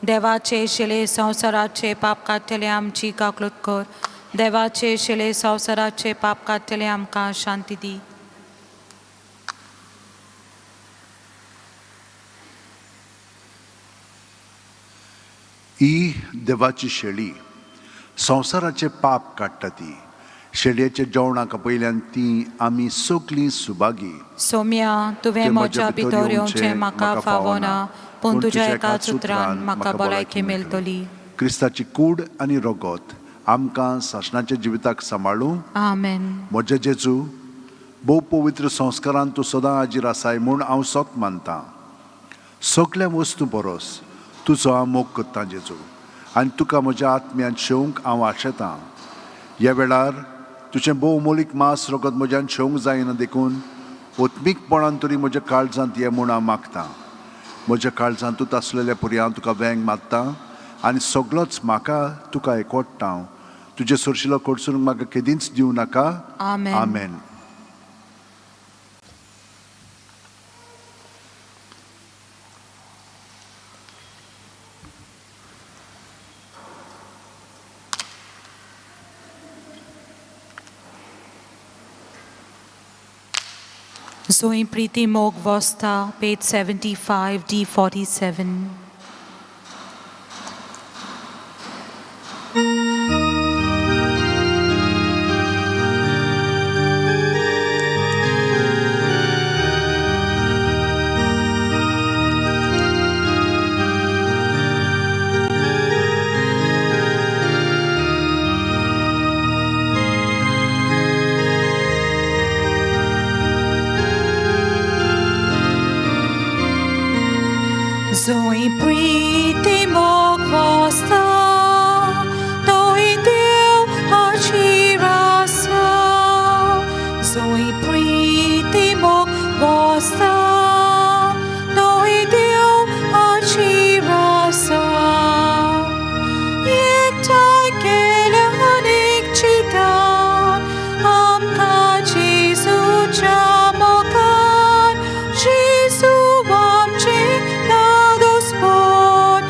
देवाचे शिले संवसाराचे पाप काडटले आमची काकलूत कर. देवाचे शिले संवसाराचे पाप काडटले आमकां शांती दी. ही देवाची शेळी संवसाराचे पाप काडटा. ती शेळयेच्या जेवणाक पयल्यान ती आमी सगलीं सुभागी. सोम्या, तुवें म्हज्या भितर येवचें म्हाका फावना, पूण तुज्या एकाच उतरान म्हाका भलायकी मेळटली. क्रिस्ताची कूड आनी रगत आमकां सासणाच्या जिविताक सांबाळूं. आमेन. म्हजे जेजू, भोव पवित्र संस्कारान तूं सदां हाजीर आसाय म्हूण हांव सत मानतां. सगल्या वस्तू परस तुजो हांव मोग करतां जेजू, आनी तुका म्हज्या आत्म्यान शेवंक हांव आशेतां. ह्या वेळार तुजें भोव मोलीक मांस रगत म्हज्यान शेवंक जायना, देखून ओत्मीकपणान तरी म्हज्या काळजांत ये म्हूण हांव मागतां. म्हज्या काळजांतूच आसलेल्या पुरी हांव तुका वेंग मारतां आनी सगलोच म्हाका तुका एकवटता हांव. तुजें सरशिलो कडसून म्हाका केदींच दिवं नाका. आमेन. आमेन. Zoe Priti Mog Vosta, page 75, D47. Zoe Priti Mog Vosta, Toi Deo Achirasa. Zoe Priti Mog Vosta, Toi Deo Achirasa. एकठाय केल्यान एक चिंतन आमकां जेजूच्या मोगान जेजू आमचें दादोसपण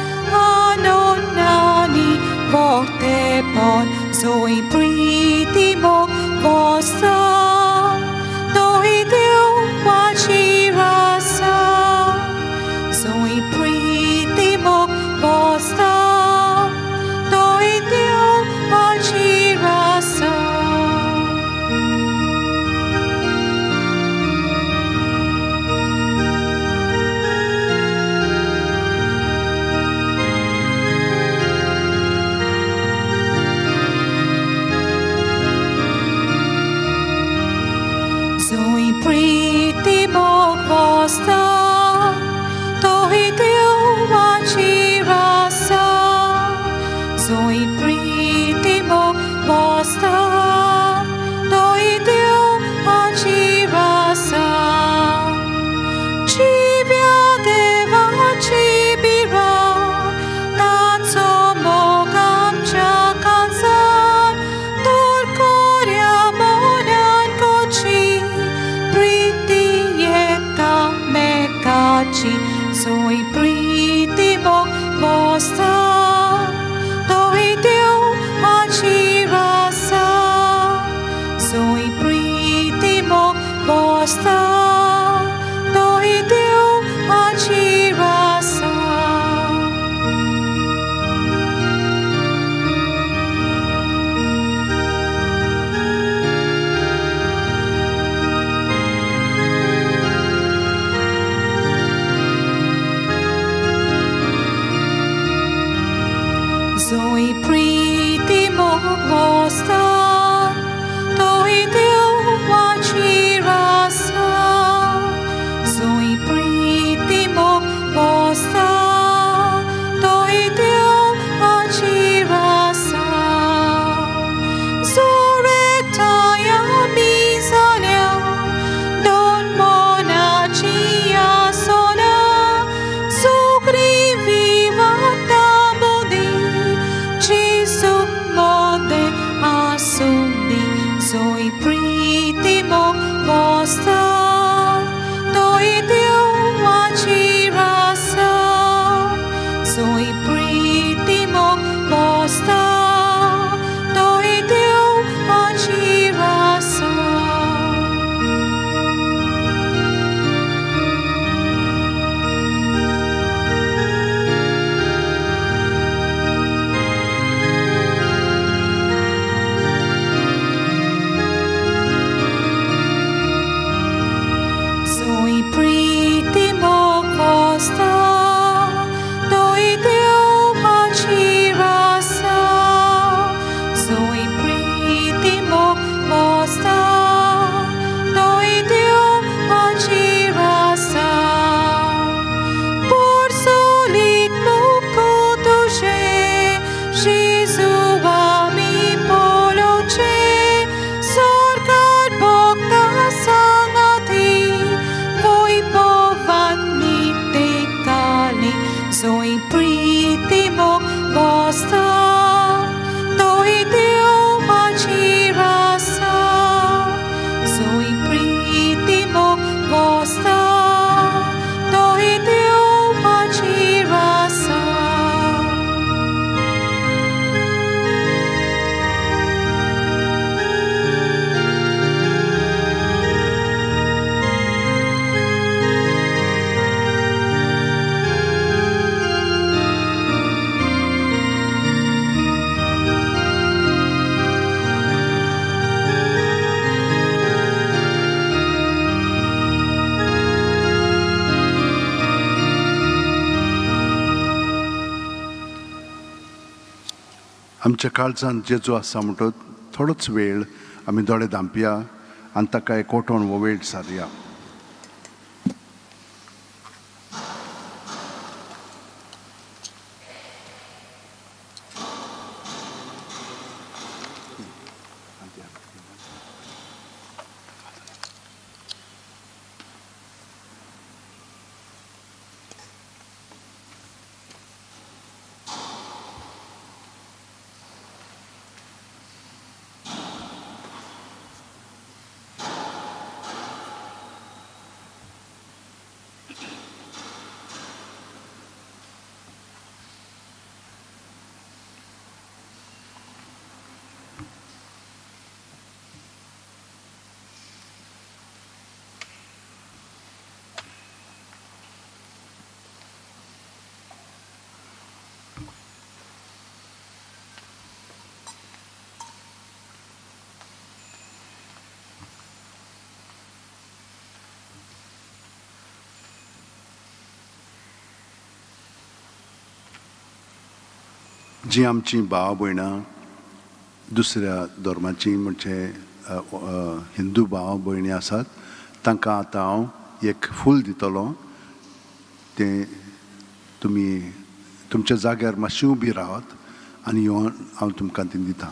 आनंदांनी वखदेपण जोय प्रिती मोग वोस्ता तोय देवाची रासा Zoe priti mog vosta, toi Deo rasa. Zoe priti mog vosta, toi Deo rasa. Zoe priti mog vosta, toi Deo rasa. Civia deva cibira, taco mogam čakalzan, torkoria monan koči, priti jeka mekači, zoi priti mog vosta, toi Deo rasa. Zoe priti mog vosta, toi Deo rasa. Zoe priti mog vosta, toi Deo rasa. Zoe priti mog vosta, toi Deo rasa. Zoretaya mizalia, don monachia sona, sugri viva tambodi, Gesù mode asundi, Zoe priti mog vosta, toi Deo rasa. Zoe priti mog vosta, toi Deo rasa. आमच्या काळजांत जेजू आसा म्हणटच थोडोच वेळ आमी दोळे धांपया आनी ताका एक ओटोन हो वेळ सारया. जी आमची भाव भयणां दुसऱ्या धर्माची म्हणजे हिंदू भाव भयणी आसात तांकां आतां हांव एक फूल दितलो. तें तुमी तुमच्या जाग्यार मातशी उबी रावात आनी येवन हांव तुमकां तें दिता.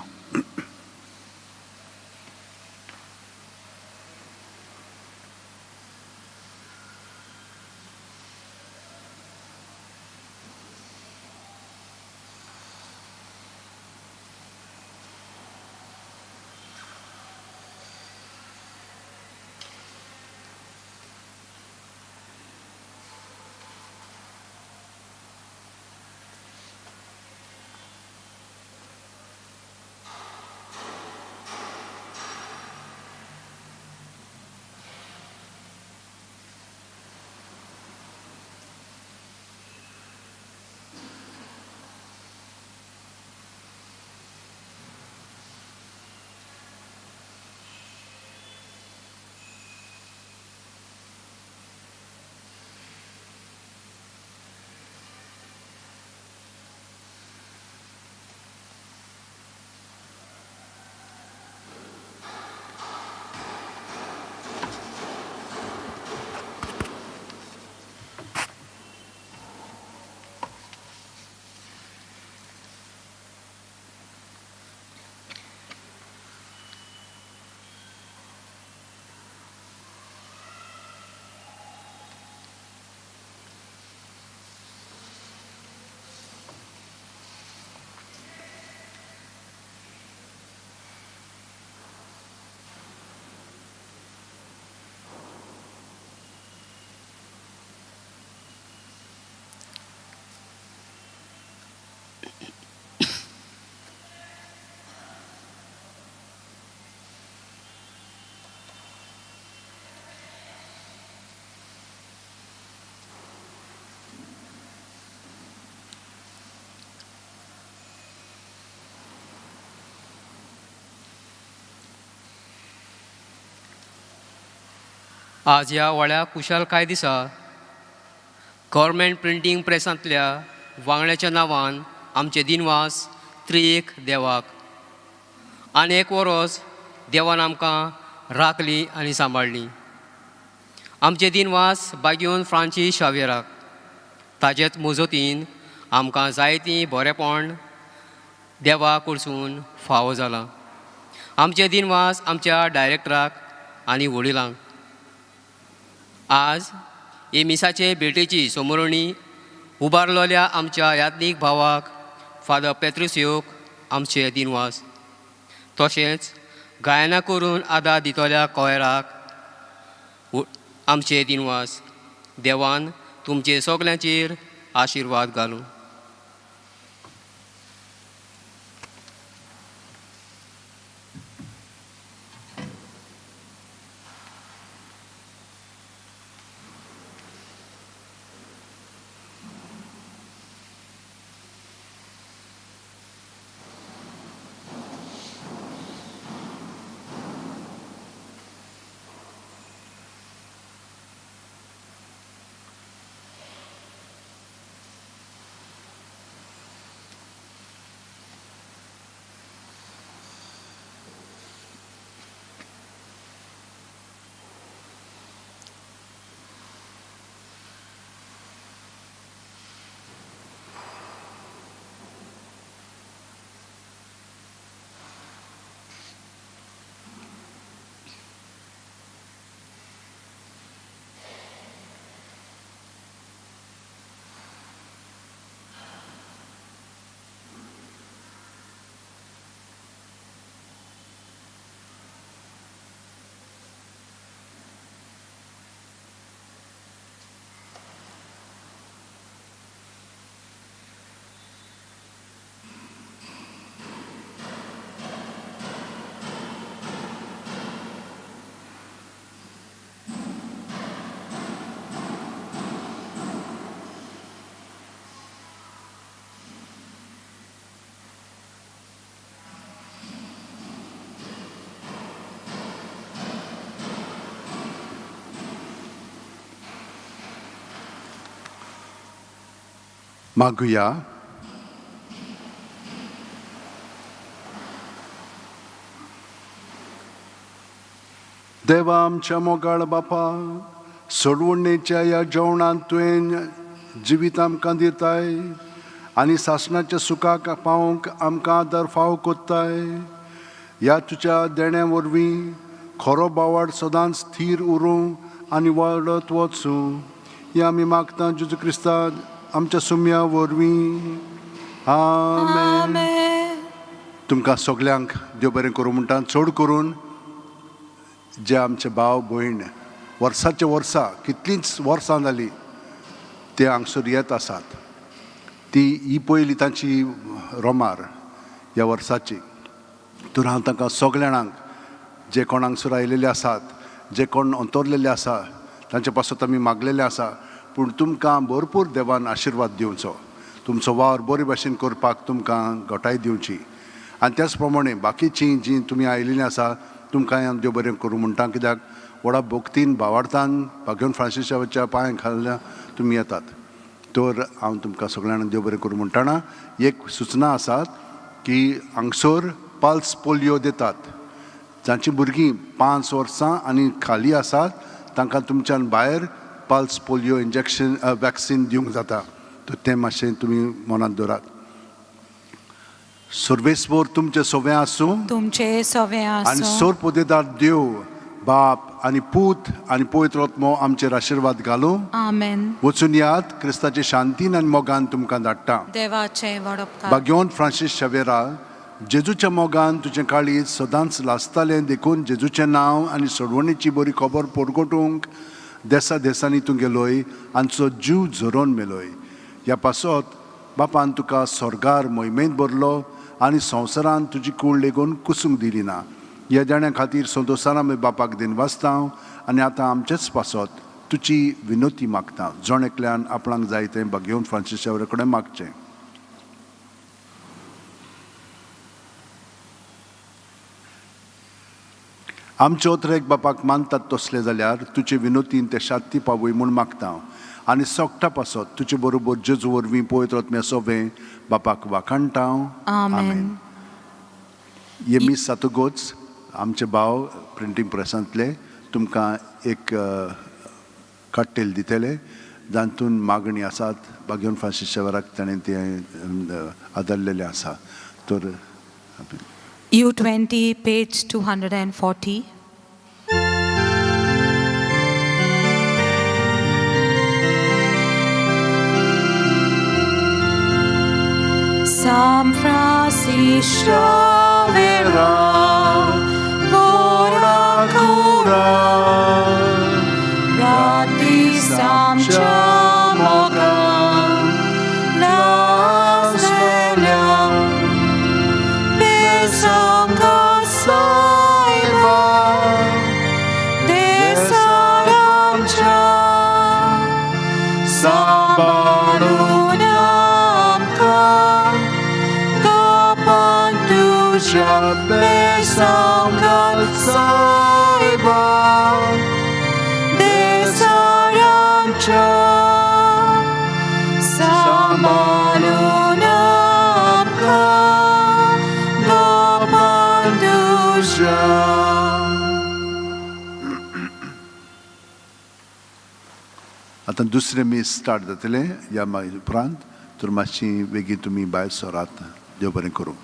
आज ह्या व्हड्या कुशालकाय दिसा गव्हर्मेंट प्रिंटींग प्रेसांतल्या वांगड्याच्या नांवान आमचे दिनवास त्रिएक देवाक आनी एक वरोस देवान आमकां राखली आनी सांबाळ्ळी. आमचे दिनवास बागयोन फ्रांसीस शावेराक ताजेच मजतीन आमकां जायतीं बरेपण देवा कडसून फावो जालां. आमचे दिनवास आमच्या डायरेक्टराक आनी वडिलांक. आज हे मिसाचे भेटेची समोरणी उबारलेल्या आमच्या याज्ञीक भावाक फादर पेत्रुसियोक आमचे दिनवास. तशेंच गायना करून आदार दितल्या कोयराक आमचे दिनवास. देवान तुमचे सगल्यांचेर आशिर्वाद घालूं. मागुया. देवा आमच्या मोगाळ बापा, सोडवणेच्या ह्या जेवणांत तुवें जिवीत आमकां दिताय आनी सासणाच्या सुखाक पावोवंक आमकां आदार फावो कोत्ताय. ह्या तुज्या देण्या वरवीं खरो बावाड सदांच थीर उरूं आनी वाडत वचूं, हें आमी मागता जेजू क्रिस्ता आमच्या सुम्या वरवीं. आमेन. आमेन. तुमकां सगल्यांक देव बरें करूं म्हणटा, चड करून जे आमचे भाव भयण वर्साचे वर्सा कितलींच वर्सां जालीं ते हांगसर येत आसात, ती ही पयली तांची रोमार ह्या वर्साची. तर हांव तांकां सगल्या जाणांक जे कोण हांगसर आयिल्ले आसात, जे कोण अंतरलेले आसा तांचे पासत आमी मागलेले आसा, पूण तुमकां भरपूर देवान आशिर्वाद दिवचो, तुमचो वावर बरे भाशेन करपाक तुमकां घटाय दिवची. आनी त्याच प्रमाणे बाकीचीं जीं तुमी आयिल्लीं आसा तुमकां हांव देव बरें करूं म्हणटा, कित्याक व्हडा भक्तीन भावार्थान भाग्यवन फ्रांसिसाच्या पांय खाल्या तुमी येतात. तर हांव तुमकां सगळ्यांक देव बरें करूं म्हणटना एक सुचना आसात की हांगसर पल्स पोलियो दितात. जांची भुरगीं 5 वर्सां आनी खाली आसात तांकां तुमच्यान भायर पल्स पोलियो इंजेक्शन वॅक्सीन दिवंक जाता. तर तें मातशें तुमी मनांत दवरात. सर्वेस्पर तुमचें सोवें आसूं, तुमचे सवे आनी आसूं, सोरपोदेदार देव बाप आनी पूत आनी पवित्र आत्मो आमचेर आशिर्वाद घालूं. आमेन. वचून यात, क्रिस्ताचे शांतीन आनी मोगान तुमकां धाडटा. देवाचे वडपकार. भाग्योन फ्रांसीस शवेरा, जेजूच्या मोगान तुजें काळीज सदांच लासतालें, देखून जेजूचें नांव आनी सोडवणीची बरी खबर परगटूंक देसा देसांनी तूं गेलोय आनी जीव झरोवन मेलोय. ह्या पासत बापान तुका स्वर्गार मोहिमेंत भरलो आनी संवसारान तुजी कूड लेगून कुसूंक दिली ना. ह्या देण्या खातीर संतोशान आमी बापाक दिनवासता आनी आतां आमचेच पासत तुजी विनोती मागता. जण एकल्यान आपणाक जाय तें भाग्योवन फ्रांसीस शावेरा कडेन मागचें. आमचे ओतरेक बापाक मानतात तसले जाल्यार तुजे विनोतीन ते शांती पावय म्हूण मागता आनी सोगटा पासत तुजे बरोबर जेजू वरवीं पवित्र आत्म्या सोबें बापाक वाखाणटा. आमेन. हे मीस जातकूच आमचे भाव प्रिंटींग प्रेसांतले तुमकां एक काट्टेल दितले जातून मागणी आसात. भाग्योन फ्रांसीस शेवराक ताणें तें आदारलेलें आसा. तर U20, page 240. San Francisco Vera, ora cura, Rati Sam Chamoga, La Stella, Besanga Saiba, Desaramcha, Sambarunamka, Kapantusha, Besanga Saiba, Desaramcha, Sambarunamka, Kapantusha. आतां दुसरें मीस स्टार्ट जातलें ह्या मागीर उपरांत, तर मातशी बेगीन तुमी भायर सरात. देव बरें करूं.